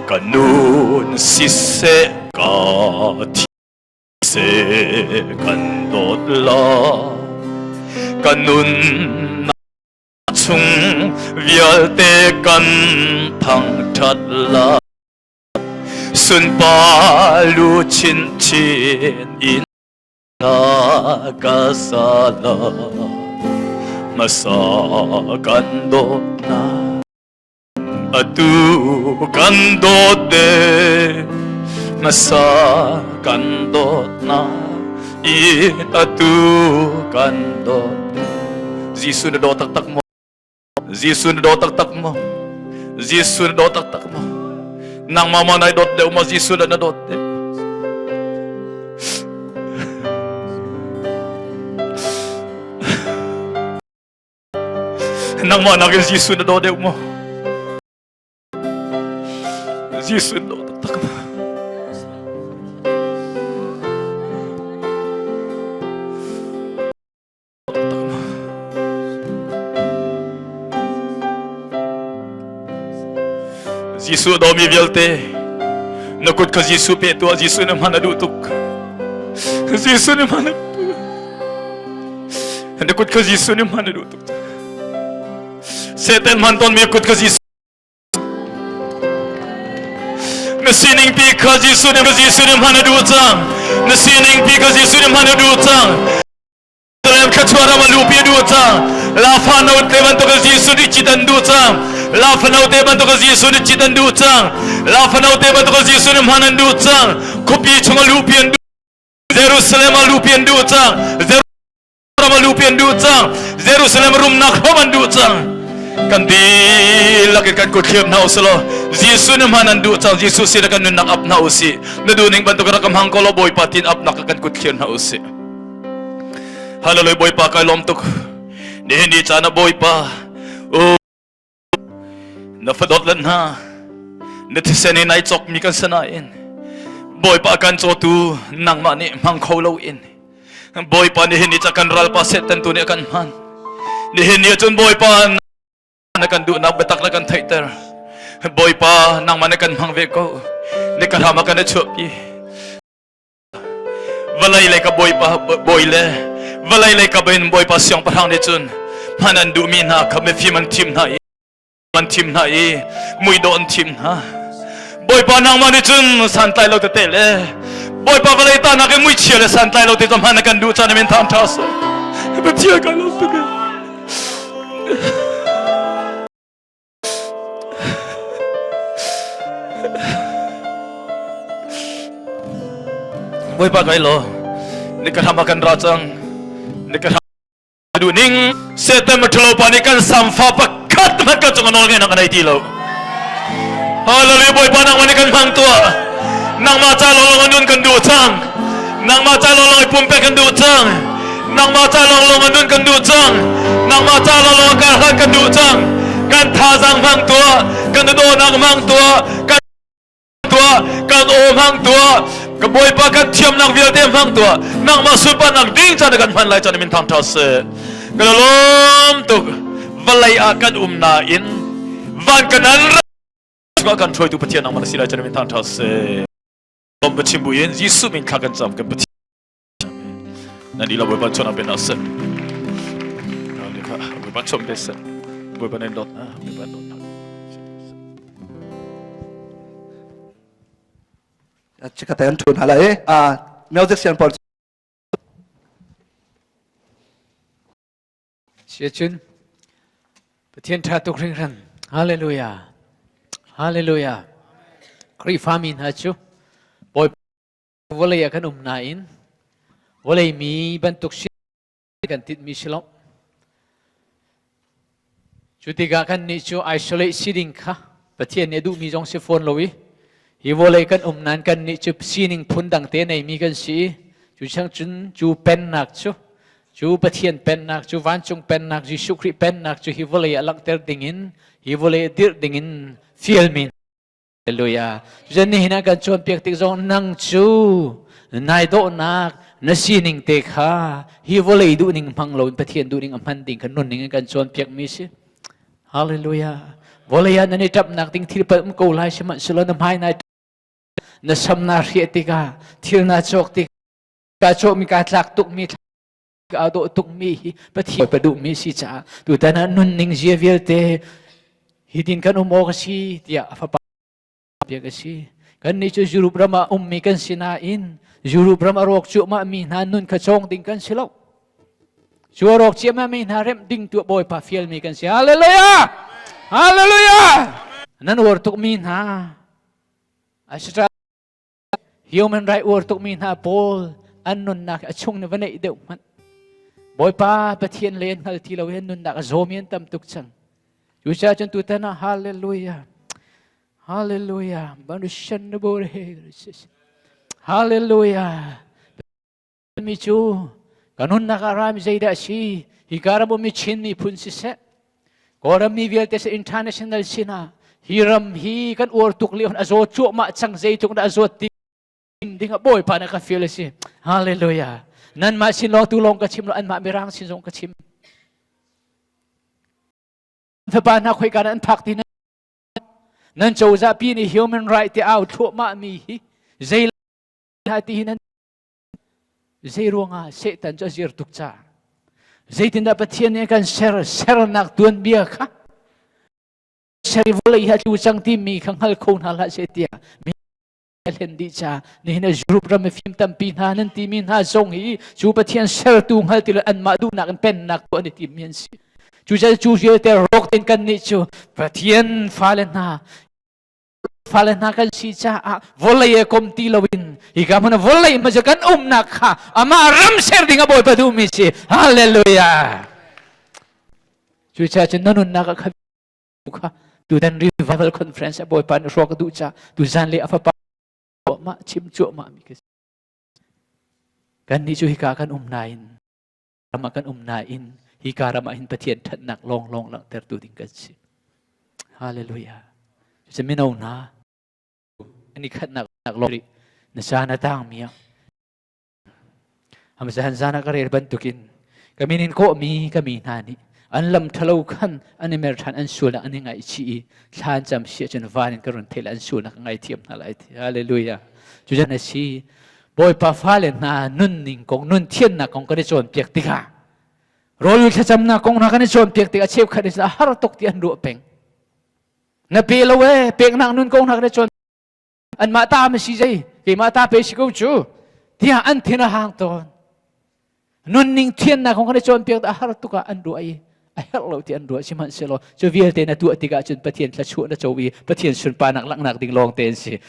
ka nun siseh ka thi Se kan dawt la ka nunnak chung vialte kan thangṭhat la sunpar lu chinchin in na ka sa la hmasa kan dawtnak Atu kan dawt de hmasa kan dawtnak i atu kan dawt Jesuh na daw taktak maw? Jesuh na daw taktak maw? Jesuh na daw taktak maw? Nangmah maw nai dawt deuh maw? Jesuh na dawt deuh? Nangmah nakin Jesuh na daw deuh maw? Jesuh na daw taktak ma? Taktak ma? Jesuh dawmi vialte na kut kha Jesuh pe tuah Jesuh na hman a duh tuk Jesuh na hman a duh tuk Na kut kha Jesuh nih hman a duh tuk. Satan hman tawnmi kut kha Jesuh Na sining pi kha Jesuh nih Jesuh nih hman a duh cang. Na sining pi kha Jesuh nih hman a duh cang. Jerusalem thluachuah ram a luhpi a duh cang. Lafa no te bantuk Jesuh nih cit an duh cang. Lafa no te bantuk Jesuh nih cit an duh cang. Lafa no te bantuk Jesuh nih hman an duh cang. Khuapi chung a luhpi an duh. Jerusalem a luhpi an duh cang. Ram a lupi an duh cang Jerusalem rumnak hrom an duh cang kan dihlak in kan kut thliam hna usih Jesuh na hman an duh cang Jesuh sin kan nunnak ap hna usih na duh ning bantuk rak hmang ko law Bawipa tin apnak kan kut thliam hna usih Hallelujah Bawipa kai lawm tuk nihin ni caan ah Bawipa o Na fadawt let hna na thisen in ai cawkmi kan si nain Bawipa kan cawtu nangmah nih hmang kho loin Bawipa nihin ni ca kan ralpa Satan tu nih a kan hman nihin ni ahcun Bawipa na kan duhnak biatak na kan theihter Bawipa nangmah na kan hmang ve ko ni ka hram ah kan i chuahpi Vawlei lei ka bawipa bawi le vawlei lei ka bain bawipa siangpahrang nih cun hman an duhmi hna kha mifim an thim hna i an thim hna i muidawh an thim hna. Bawipa nangmah nih cun santlai lo tete le Bawipa vawlei ta nak in muichia le santlai lo te cu hman na kan duh caan min thang ṭha seh. Pathian ka lawm tuk. Bawipa kai law ni ka hram ah kan ra cang ni ka hram duh ning Satan mathalo pa nih kan samfa pakhat hmanh kan cung nawl ngeihnak a nei ti lo Hallelujah Bawipa nangmah nih kan hmang tuah nangmah ca lawnglawng nun kan duh cang nangmah ca lawnglawng i pumpek kan duh cang nangmah ca lawnglawng nun kan duh cang nangmah ca lawnglawng kar hlan kan duh cang kan thazaang hmang tuah kan dawhnak hmang tuah kan tuah kan aw hmang tuah ka bawipa kan thiamnak vialte hmang tuah nangmah sunparnak ding caan kan hman lai caan min thang tha seh kan lawm tuk vawlei ah kan um nain van kan an ra kan hruaitu Pathian nangmah na si lai caan min thang tha seh lom ka chim buin Jesuh min thla kan cam kan Pathian Nan ila Bawipa chon pe na seh. Bawipa chon pe seh. Bawipa nan dawt na. Bawipa dawt na. Chikate an thun hala e. Music sian pawl Siacun Pathian ṭha tuk hringhran. Hallelujah. Hallelujah. Khrihfa mi hna cu Bawipa Vawlei ah kan um nain vawlei mi bantuk si kan tinhmi si lo. Cu tikah kannih cu isolate si ding kha Pathian nih a duhmi zong si fawn lo i hi vawlei kan um nain kannih cu sining phun dang te neimi kan si i cu chang cun cu pennak cu cu Pathian pennak cu vancung pennak Jesuh Khrih pennak cu hi vawlei ah langhter dingin hi vawlei ah dirh dingin fialmi Hallelujah. Cun nihin ah kan cawnpiak tik zong nang cu nai dawhnak na sining te kha hi vawlei duhning hmang loin Pathian duhning a hman ding kha nunning in kan cawnpiak mi si. Hallelujah. Vawlei ah nan i ṭapnak ding thil pal um ko lai sihmanhsehlaw na hmai nai na sam naa hriah tikah thil naa cawk tikah cawhmi kaa tlak tukmi aa dawh tukmi hi Pathian pa duhmi si caah tutan ah nunning zia vialte hitin kan um awk a si tiah a fapa piak a si. Kannih cu Europe ram ah ummi kan si nain Europe ram a rawk cuahmah mi hna nun kha cawng ding kan si lo. Cu a rawk ciahmah mi hna remh ding tu Bawipa fialmi kan si. Hallelujah! Hallelujah! Nan uar tukmi hna Astra Human right uar tukmi hna pawl an nunnak a chung na va neih deuh hmanh. Bawipa Pathian le an hngal ti lo i an nunnak a zawmi an tam tuk cang. Cucaah cun tutan ah hallelujah. Hallelujah. Hallelujah. Mi cu ka nunnak ah rami zeidah a si? Hika ram ummi Chin miphun siseh, Kawlram mi vialte si international sinah hi ram hi kan uar tuk lio a zawt cuahmah cang zeitluk dah a zawt ti ding ah Bawipa nih ka feel a si. Hallelujah. Nanmah sin lawng tu lawng ka chim lo anmah mirang sin zong ka chim. Fapa hna khoika an phak ti nan cozah pi nih human right ti au thluahmah mi hi zei ti hi nan Zei ruangah Satan cu a zir tuk caah zeitindah Pathian nih a kan ser sernak tuanbia kha ser vawlei hi a tlu cang timi kha hngal kho hna hlah seh tiah mi hlen dih caah nihin ah Europe ram mifim tampi hna nan timi hna zong hi cu Pathian sertu hngal ti lo anmah duhnak in pennak tuah an i timmi an si. Cucaah cu vialte rawk tein kan nih cu Pathian fale hna fale hna kan si caah vawlei e kom ti loin hika hmun ah vawlei hmasa kan umnak kha amah ram ser ding a Bawipa duhmi si hallelujah cucaah cun na nunnak ah kha kha tutan revival conference a Bawipa nih hruak duh ca tuzan le a fapa mah chim cuahmah mi ka si kan nih cu hika kan um nain ram ah kan um nain hika ram ah hin Pathian ṭhatnak lawnglawng langhtertu ding kan si. Hallelujah. Cucu mino hna an i khatnak lawng na caan a tangmi ah Hamzan zan ah ka rel bantukin ka min in kawhmi ka mi hna nih an lam ṭhalo khan an i mer ṭhan an sualnak an i ngaihchih i thla an cam si ahcun van in ka run theih an sualnak ka ngaithiam hna lai ti. Hallelujah. Cucan a si. Bawipa fale hna nunning kong nun thiannak kong kan i cawnpiak tikah rawl thlacamnak kong hna kan i cawnpiak tikah cheukhat nih a har tuk ti an ruah peng. Na pe lo ee peknak nun kong hna kan i cawn anmah ta ma si zei keimah ta pe si ko cu tiah an thin a hang tawn. Nunning thiannak kong kan i cawnpiak a har tuk ah an ruah i A herh lo ti an ruah sihmanhsehlaw cu vialte na tuah tikah cun Pathian thluachuah na co i Pathian sunparnak langhnak ding lawng te an si.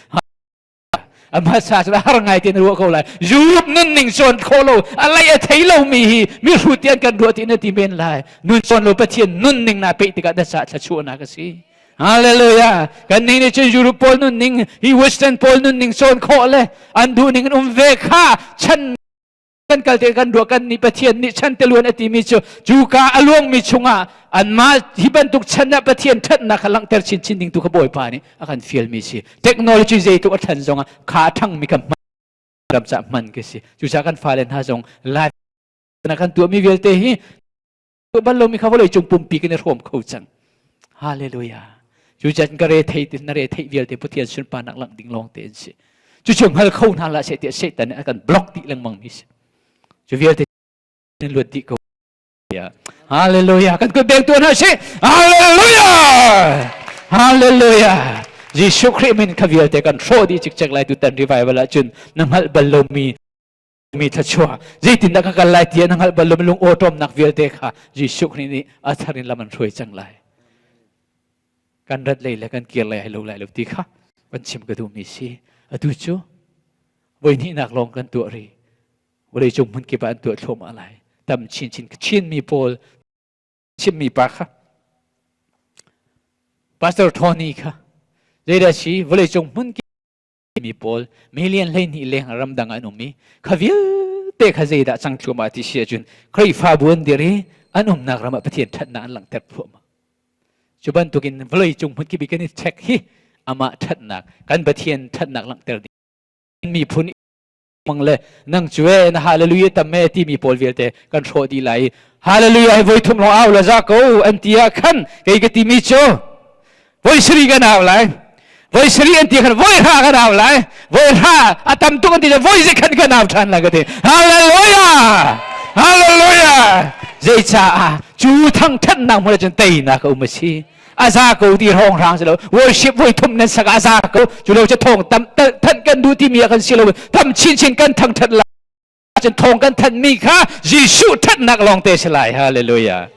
A hmasa cu har ngai te na ruah ko lai. Europe nunning cawn khawh lo, a lei a thei lomi hi mihrut ti an kan ruah ti na ti men lai. Nun cawn lo Pathian nunning naa peih tikah na caah thluachuahnak a si. Hallelujah. Kan nih nih cun Europe pawl nunning, hi Western pawl nunning cawn khawh le an duhning in um ve kha chan kan kal te kan ruah kan nih Pathian nih chan teluan a timi cu cuka a luangmi chungah anmah hi bantuk chan ah Pathian ṭhatnak kha langhter chinchin ding tu kha Bawipa nih a kan fialmi si. Technology zeitluk a ṭhan zongah kha a ṭhangmi kan hman ram cah hman ka si. Cucaah kan fale hna zong live na kan tuahmi vialte hi bal lomi kha vawlei cung pumpi kan i hrawm kho cang. Hallelujah. Cucaah ka re thei na re theih vialte Pathian sunparnak langh ding lawng te an si. Cucu hngal kho hna hlah seh tiah Satan nih a kan block dih lengmang mi si. Cu vialte nan luat dih ko. Hallelujah. Kan kut beng tuan hna sih. Hallelujah. Hallelujah. Jesuh Khrih min kha vialte kan hrawh dih cikcek lai tutan revival ahcun na hngalh bal lomi mi thluachuah zeitindah ka kal lai ti na hngalh bal lomi lung awṭawmnak vialte kha Jesuh Khrih nih a thar in lam an hruai cang lai. Kan rat lei le kan kir lei ai lo lai lo ti kha kan chim ka duhmi si. Atu cu voi hnihnak lawng kan tuah rih. Vawleicung hmun kip ah an tuah thluahmah lai. Tam chinchin Chinmi pawl chimmi pa kha Pastor Tony kha zeidah si vawleicung hmun kip mi pawl million 12 leng ramdang an um i kha vialte kha zeidah cang thluahmah ti si ahcun Khrihfabu an dir i an umnak ram ah Pathian ṭhatnak an langhter thluahmah. Cu bantukin vawleicung hmun kip i kan i check hi amah ṭhatnak kan Pathian ṭhatnak langhter ding miphun mang le nang cu e na hallelujah tam e timi pawl vialte kan hrawh dih lai hallelujah hi voi thum lawng au la za ko an ti ah khan kei ka timi cu voi sari kan au lai voi sari an ti khan voi hra kan au lai voi hra a tam tuk an ti voi ze khan kan au than lai ka ti hallelujah hallelujah zeicaah cu thangthatnak hmun cun teinak a um a si a za ko ti hrawng hrang si lo worship voi thum nan sak a za ko cu lo cu thawng tam thanh kan duh timi ah kan si lo tam chinchin kan thangthat la cun thawng kan thanh mi kha Jesuh thatnak lawng te si lai hallelujah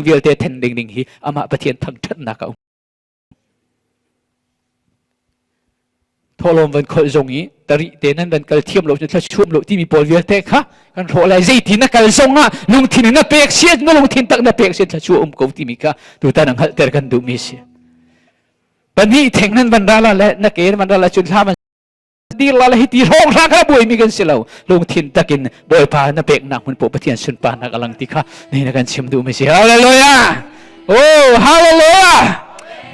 vialte then ding ding hi amah Pathian thangthatnak a um Thawhlawm van kholh zong i tari te nan van kal thiam lo cu thla lo timi pawl vialte kha kan hrawh lai zeiti na kal zong ah lungthin in na pek siat na lungthin tak na pek siat thla um ko timi kha tutan ang hngalhter kan duhmi si pahnih theng nan van ra la le na ke van ra la cun thla van dir la le hi ti hrawng hra kha buaimi kan si lo lungthin takin bawipa na peknak hmun po pathian sunparnak alang ti kha ni na kan chim duhmi si hallelujah oh hallelujah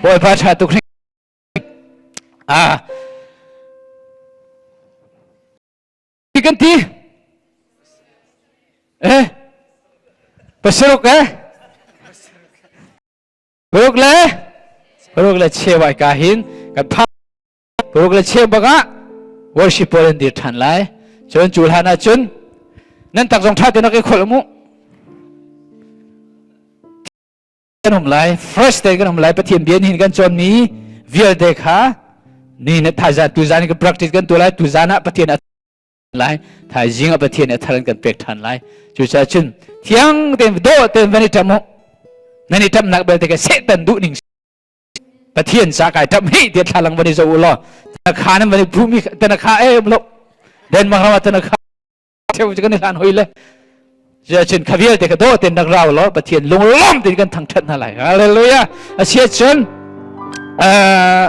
bawipa tha tuk Ah. Kan ti? Eh? Pasaruk eh? Paruk le? Paruk le cheu ai ka hin kan phak paruk le cheu bak ah worship pawl an dir ṭhan lai. Cun cu hlan ah cun nan tak zong ṭha te nak i kholh mu. Kan um lai first day kan um lai pathian bia nihin kan cawnmi vialte kha ni na thaizan tuzan kan practice kan tuah lai tuzan ah pathian a lai thaizing ah pathian a thar kan pek than lai cucaah cun thiang tein dawh tein van i ṭam u nan i ṭamnak belte ka sehtan duh ning pathian ca kai ṭam hi tiah thlalang van i zoh u law tanakha nan van i phumi tanakha e um lo Denmark ram ah tanakha cheu cu kan i hlan hoi le cun kha vialte kha dawh tein rak rau law Pathian lunglawm tein kan thangṭhat hna lai hallelujah a cun uh,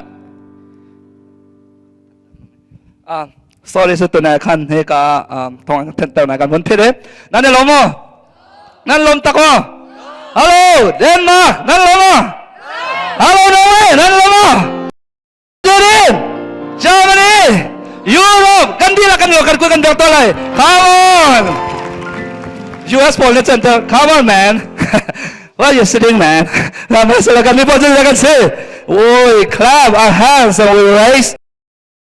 sorry su tunai khan he ka thong thenter na kan vun phit nan lom mo nan lom tak mo hello Denmark nan lom mo hello Norway nan lom mo Jordan, Germany, Europe, kan dihlak kan kan kan kan to lai. Come on. US pawl na center. Come on man. Where you sitting man? Lama sila kan ni pawl kan si. We clap our hands and we raise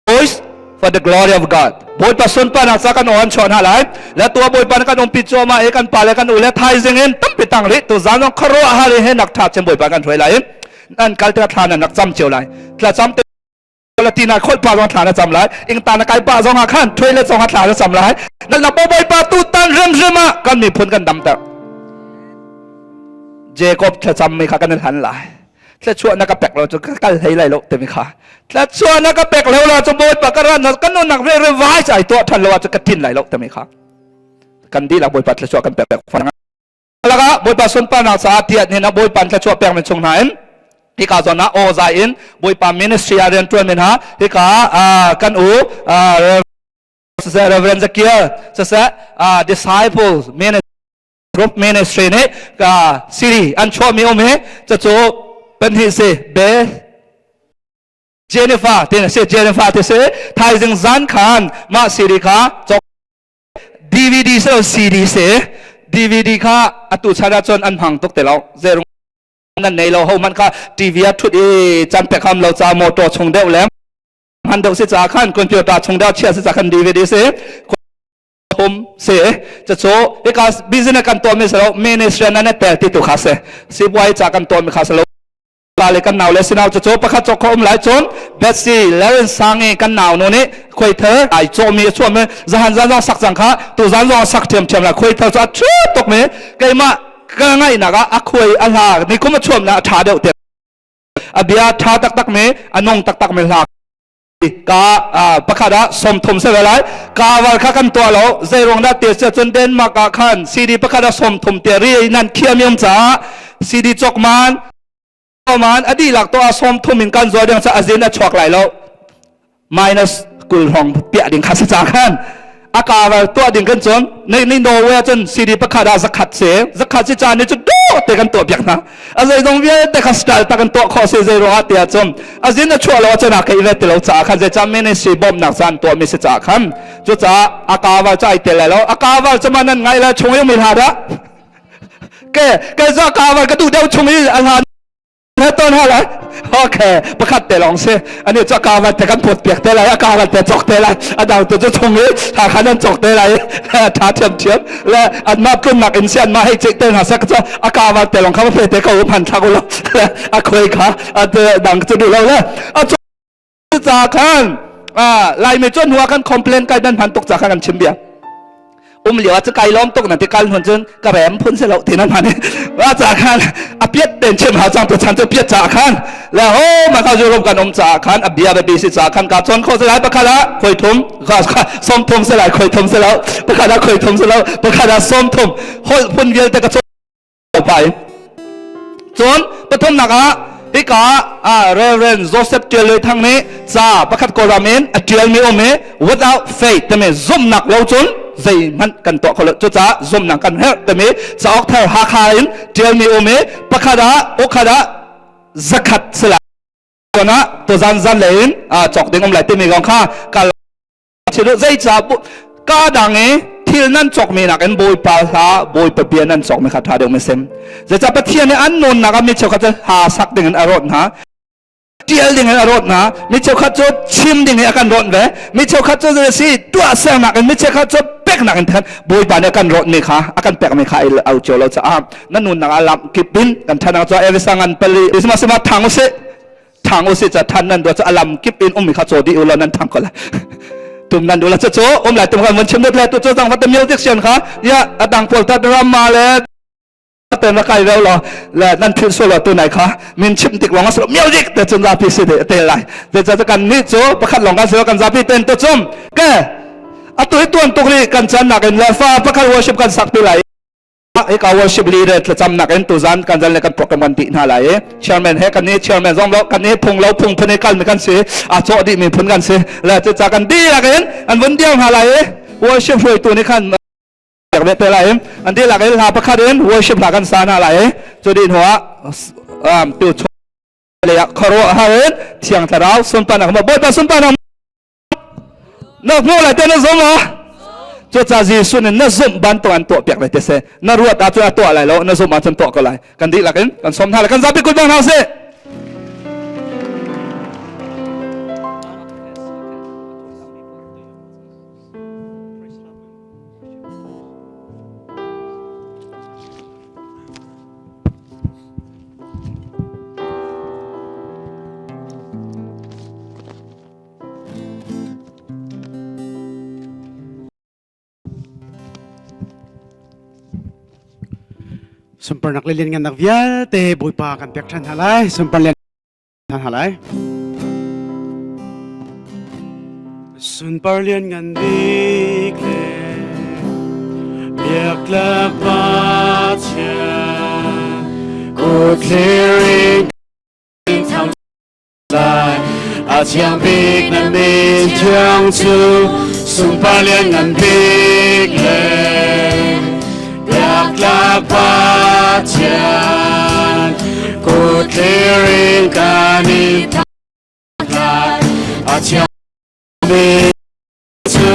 voice for the glory of God. Bawipa sunparnak ca kan on chuan ha lai. Le tua Bawipa kan um pi chuama e kan pa le kan u le thaizing in tampi tang ri tu zan zong kharuah hari he nak tha chem Bawipa kan hruai lai. Nan kal te thla nan rak cam cio lai thla cam te la tina khol pa zong thla na cam lai ing ta na kai pa zong ah khan toilet zong ah thla na cam lai nan la bo boy pa tu tan rem rem ah kan miphun kan dam ter. Jacob thlacam mi kha kan i hlan lai. Thluachuah na ka pek lo cu ka kal hlei lai lo timi kha. Thluachuah na ka pek lo la cu Bawipa ka ran kan nunnak ve revise ai tuah than lo ah cu ka tin lai lo timi kha. Kan dihlak Bawipa thluachuah kan pek pek lakah Bawipa sunparnak caah tiah nihin ah Bawipa thluachuah pek mi chung hna in hika zawn ah aw zai in Bawipa ministry ah rian ṭuan min ha hika kan u siseh Reverend Zakiel siseh disciples ministry group ministry nih ka siri an chuahmi um hi cucu pahnih si be Jennifer ti si Jennifer ti si thaizing zan khan mah siri kha cawk DVD si lo CD si DVD kha atu chan ah cun an hmang tuk ti lo zerung nan nei lo ho man kha TV ah thut i chan pek ham lo ca motor chung deuh le hman deuh si ca khan computer chung deuh chia si ca khan DVD si thum si cucu hika business kan tuahmi si lo ministry nan tel ti tu kha si sipuai ca kan tuahmi kha si lo la le kan nau le sinau cucu pakhat cawk kho um lai cun Betsy Laren Sangi kan nau nu nih khuai thar ai cawmi a chuahmi zahan zan zong sak cang kha tu zan zong sak ṭhiamṭhiam la khuai thar cu a ṭhu tuk mi keimah ka ngaihnak ah a khuai a hla nikum a chuamnak a ṭha deuh te a bia ṭha taktak mi a nung taktak mi hla ka pakhat ah 30 se lai kawal kha kan tuah lo zeiruang dah te sia cun Denmark ah khan CD pakhat ah 30 te ri nan khiam yom caah CD chok man man a dihlak to ah 30 in kan zuar ding ca azin a chuak lai lo minus 20 hrawng piah ding kha si ca khan a kawal tuah ding kan cun ni ni Norway cun CD pakhat ah zakhat si zakhat si ca ni cu do te kan tuah piak hna a zeizong vialte kha style tak in tuah khawh si zei ruangah tiah cun a zin a chuah lo ahcun a kai ve ti lo caah khan zei cam ministry bawmhnak caan tuahmi si caah khan cucaah a kawal cu ai tel lai lo a kawal cu ma nan ngai la chung i mi hla dah ke ke za kawal ka duh deuh chung i a hla na ton ha lai okay pakhat te lawng si ani chu ka te kan put piak te lai a ka te chok te lai a dang tu chu chung i tha khan an chok te lai tha thiam thiam le an ma tlun nak in si an ma hei cheik te hna sak chu a ka wa te lawng kha fe te ko phan thak lo a khoi kha a te dang chu du lo le a chu ca khan laimi cu hnu ah kan complain kai nan hman tuk ca khan kan chim bia um lio ah cu kai lawm tuk nan ti kal hun cun ka rem phun si lo ti nan hman wa ca khan a piat ten chim hau cang tu chan cu piat ca khan le ho ma ka Europe kan um ca khan a bia biapi si ca khan ka chon kho lai pakhat ah khoi thum som thum se lai khoi thum se lo pakhat ah khoi thum se lo pakhat ah som thum hol phun vialte ka pai cun pathumnak ah hika ah Reverend Joseph Tial Loi Thang nih ca pakhat Kawlram in a tialmi um i without faith timi zumhnak lo cun zeihmanh kan tuah kho lo cucaah zumhnak kan herh timi cauk thar Hakha in tialmi um i pakhat ah ukhat ah zakhat si lai ah tuzan zan lei in cawk ding um lai timi kong kha kal Thil zeicah ka dang i thil nan cawkmi nakin Bawipa hla Bawipa bia nan cawkmi kha ṭha deuh mi sim. Zeicah Pathian nih an nawnnak ah mi cheukhat cu hla sak dingin a rawt hna, ṭial dingin a rawt hna, mi cheukhat cu chim ding in a kan rawt ve, mi cheukhat cu zei si tuahsernak in, mi cheukhat cu peknak in then Bawipa nih a kan rawtmi kha a kan pekmi kha ai au cio lo caah na nunnak ah lam kip in kan ṭhan cu Elisa ngan pali sima sima thang usih thang usih ca than nan dua cu alam kip in ummi kha caw dih u law nan thang ko lai tum nan duh la cu um lai tum kha mun chim dut le tu cu zang fate music sian kha ya adang pawl ta drama le ten ra kai veo lo le nan thil so lo tu nai kha min chim tik long aslo music te chun zapi si te te lai te cha kan ni chu pakhat long kan se kan zapi ten to chum ke atu hi tuan tuk ri kan chan nak in le fa pakhat worship kan sak ti lai hika worship leader thlacamnak in tuzan kan zan le kan program kan dih hna lai i chairman he kan ni chairman zong lo kan ni phung lo phung phun i kalmi kan si a cawh dih mi phun kan si le cuca kan dihlak in an vun diang hna lai i worship hruaitu nih khan pek ve te lai i an dihlak in hla pakhat in worship hla kan sa hna lai i cu dih hnu ah tu lei ah khuaruahhar in thiang thlarau sunparnak bawipa sunparnak Na hmuh lai te na zum ah cucaah Jesuh nih na zumh bantuk an tuah piak lai te seh na ruat ahcun a tuah lai lo na zumh ahcun tuah ko lai kan dihlak in kan sawm hna lai kan zapi kut bang hna sih Sunparnak le lianngannak vialte Bawipa kan pek ṭhan hna lai. Sunpar lian ṭhan hna lai. Sunpar lianngan bik le biaktlak Pathian kut thlir in lai a thiang bik na min thiang cu sunpar lianngan bik le biaktlak Pathian kut thlir in kan in thangṭhat a thiang bik cu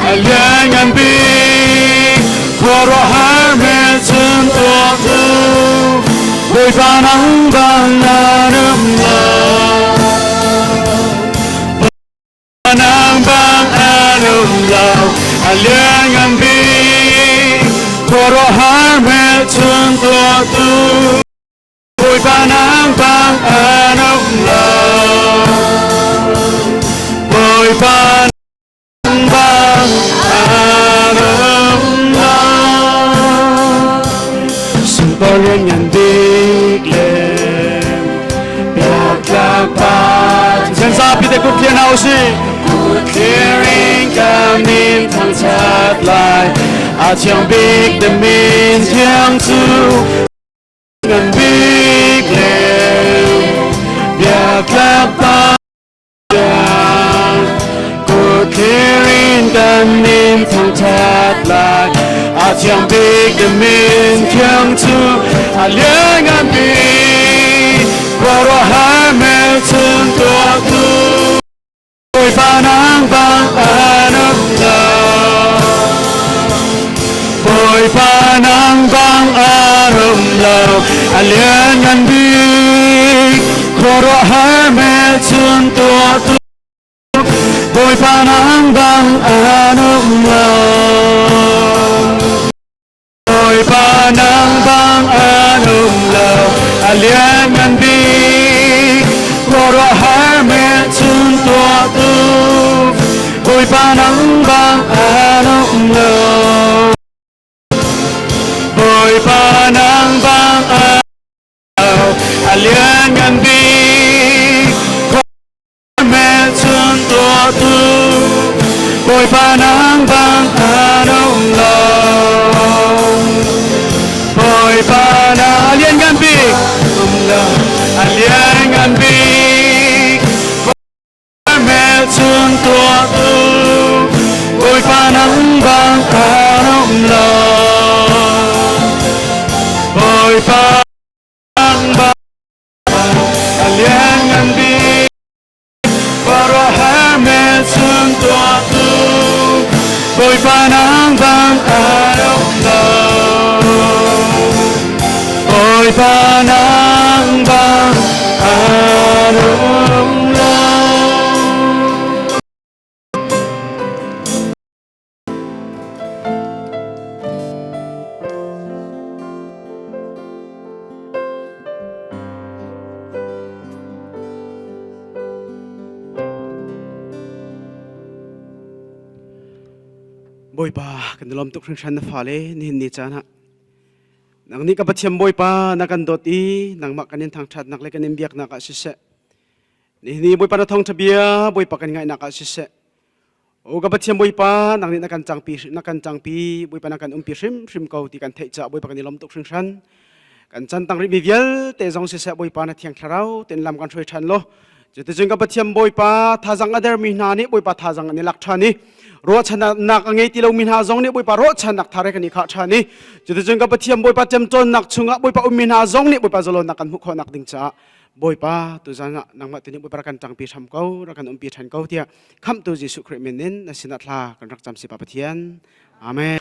a lianngan bik khuaruahhar hmelchun tuahtu Bawipa nang bang nan um lo nang bang an um lo a lianngan bik khuaruahhar hmelchun tuahtu Bawipa nang bang an um lo Bawipa nang bang an um lo Sunpar lianngan bik le biaktlak Pathian zapi te kut thlir hna usih. Kut thlir in ka min thangṭhat lai a thiang bik na min thiang cu ngan bik le biaktlak Pathian kut thlir in kan min thangṭhat lai a thiang bik na min thiang cu a lianngan bik khuaruahhar hmelchun tuahtu Bawipa nang bang an um lo Bawipa nang bang an um lo a lianngan bik khuaruahhar hmelchun tuahtu Bawipa nang bang an um lo Bawipa nang bang an um lo a lianngan bik khuaruahhar hmelchun tuahtu Bawipa nang bang an um lo Bawipa nang bang an a lianngan bik hmelchun tuahtu Bawipa nang bang an um lo Bawipa na a lianngan bik um lo a lianngan bik hmelchun tuahtu Bawipa nang bang an um lo Bawipa nang bang a lianngan bik khuaruahhar hmelchun tuahtu Bawipa nang bang an um lo Bawipa nang bang an um lo. Bawipa kan i lawm tuk hringhran na fale nihin ni caan ah nang nih ka Pathian Bawipa na kan dawt i nangmah kan in thangṭhatnak le kan in biaknak ah siseh nihin ni Bawipa na thawngṭha bia Bawipa kan ngaihnak ah siseh O ka Pathian Bawipa, nang nih na kan cangpi na kan cangpi, Bawipa na kan umpi hrimhrim ko ti kan theih caah Bawipa kan i lawm tuk hringhran. Kan chan tang rihmi vialte zong siseh Bawipa na thiang thlarau ten lam kan hruai ṭhan law. Cuticun ka Pathian Bawipa thazang a dermi hna nih Bawipa thazang an i lak ṭhan i ruahchannak a ngei ti lomi hna zong nih Bawipa ruahchannak thar he kan i khah ṭhan i cuticun ka Pathian Bawipa ṭemṭawnnak chungah Bawipa ummi hna zong nih Bawipa zalonnak kan hmuh khawhnak ding caah Bawipa tuzan ah nangmah tu nih Bawipa rak kan ṭangpi hram ko rak kan umpi ṭhan ko tiah khamhtu Jesuh Khrih min in na sinah thla kan rak cam si Pa Pathian. Amen.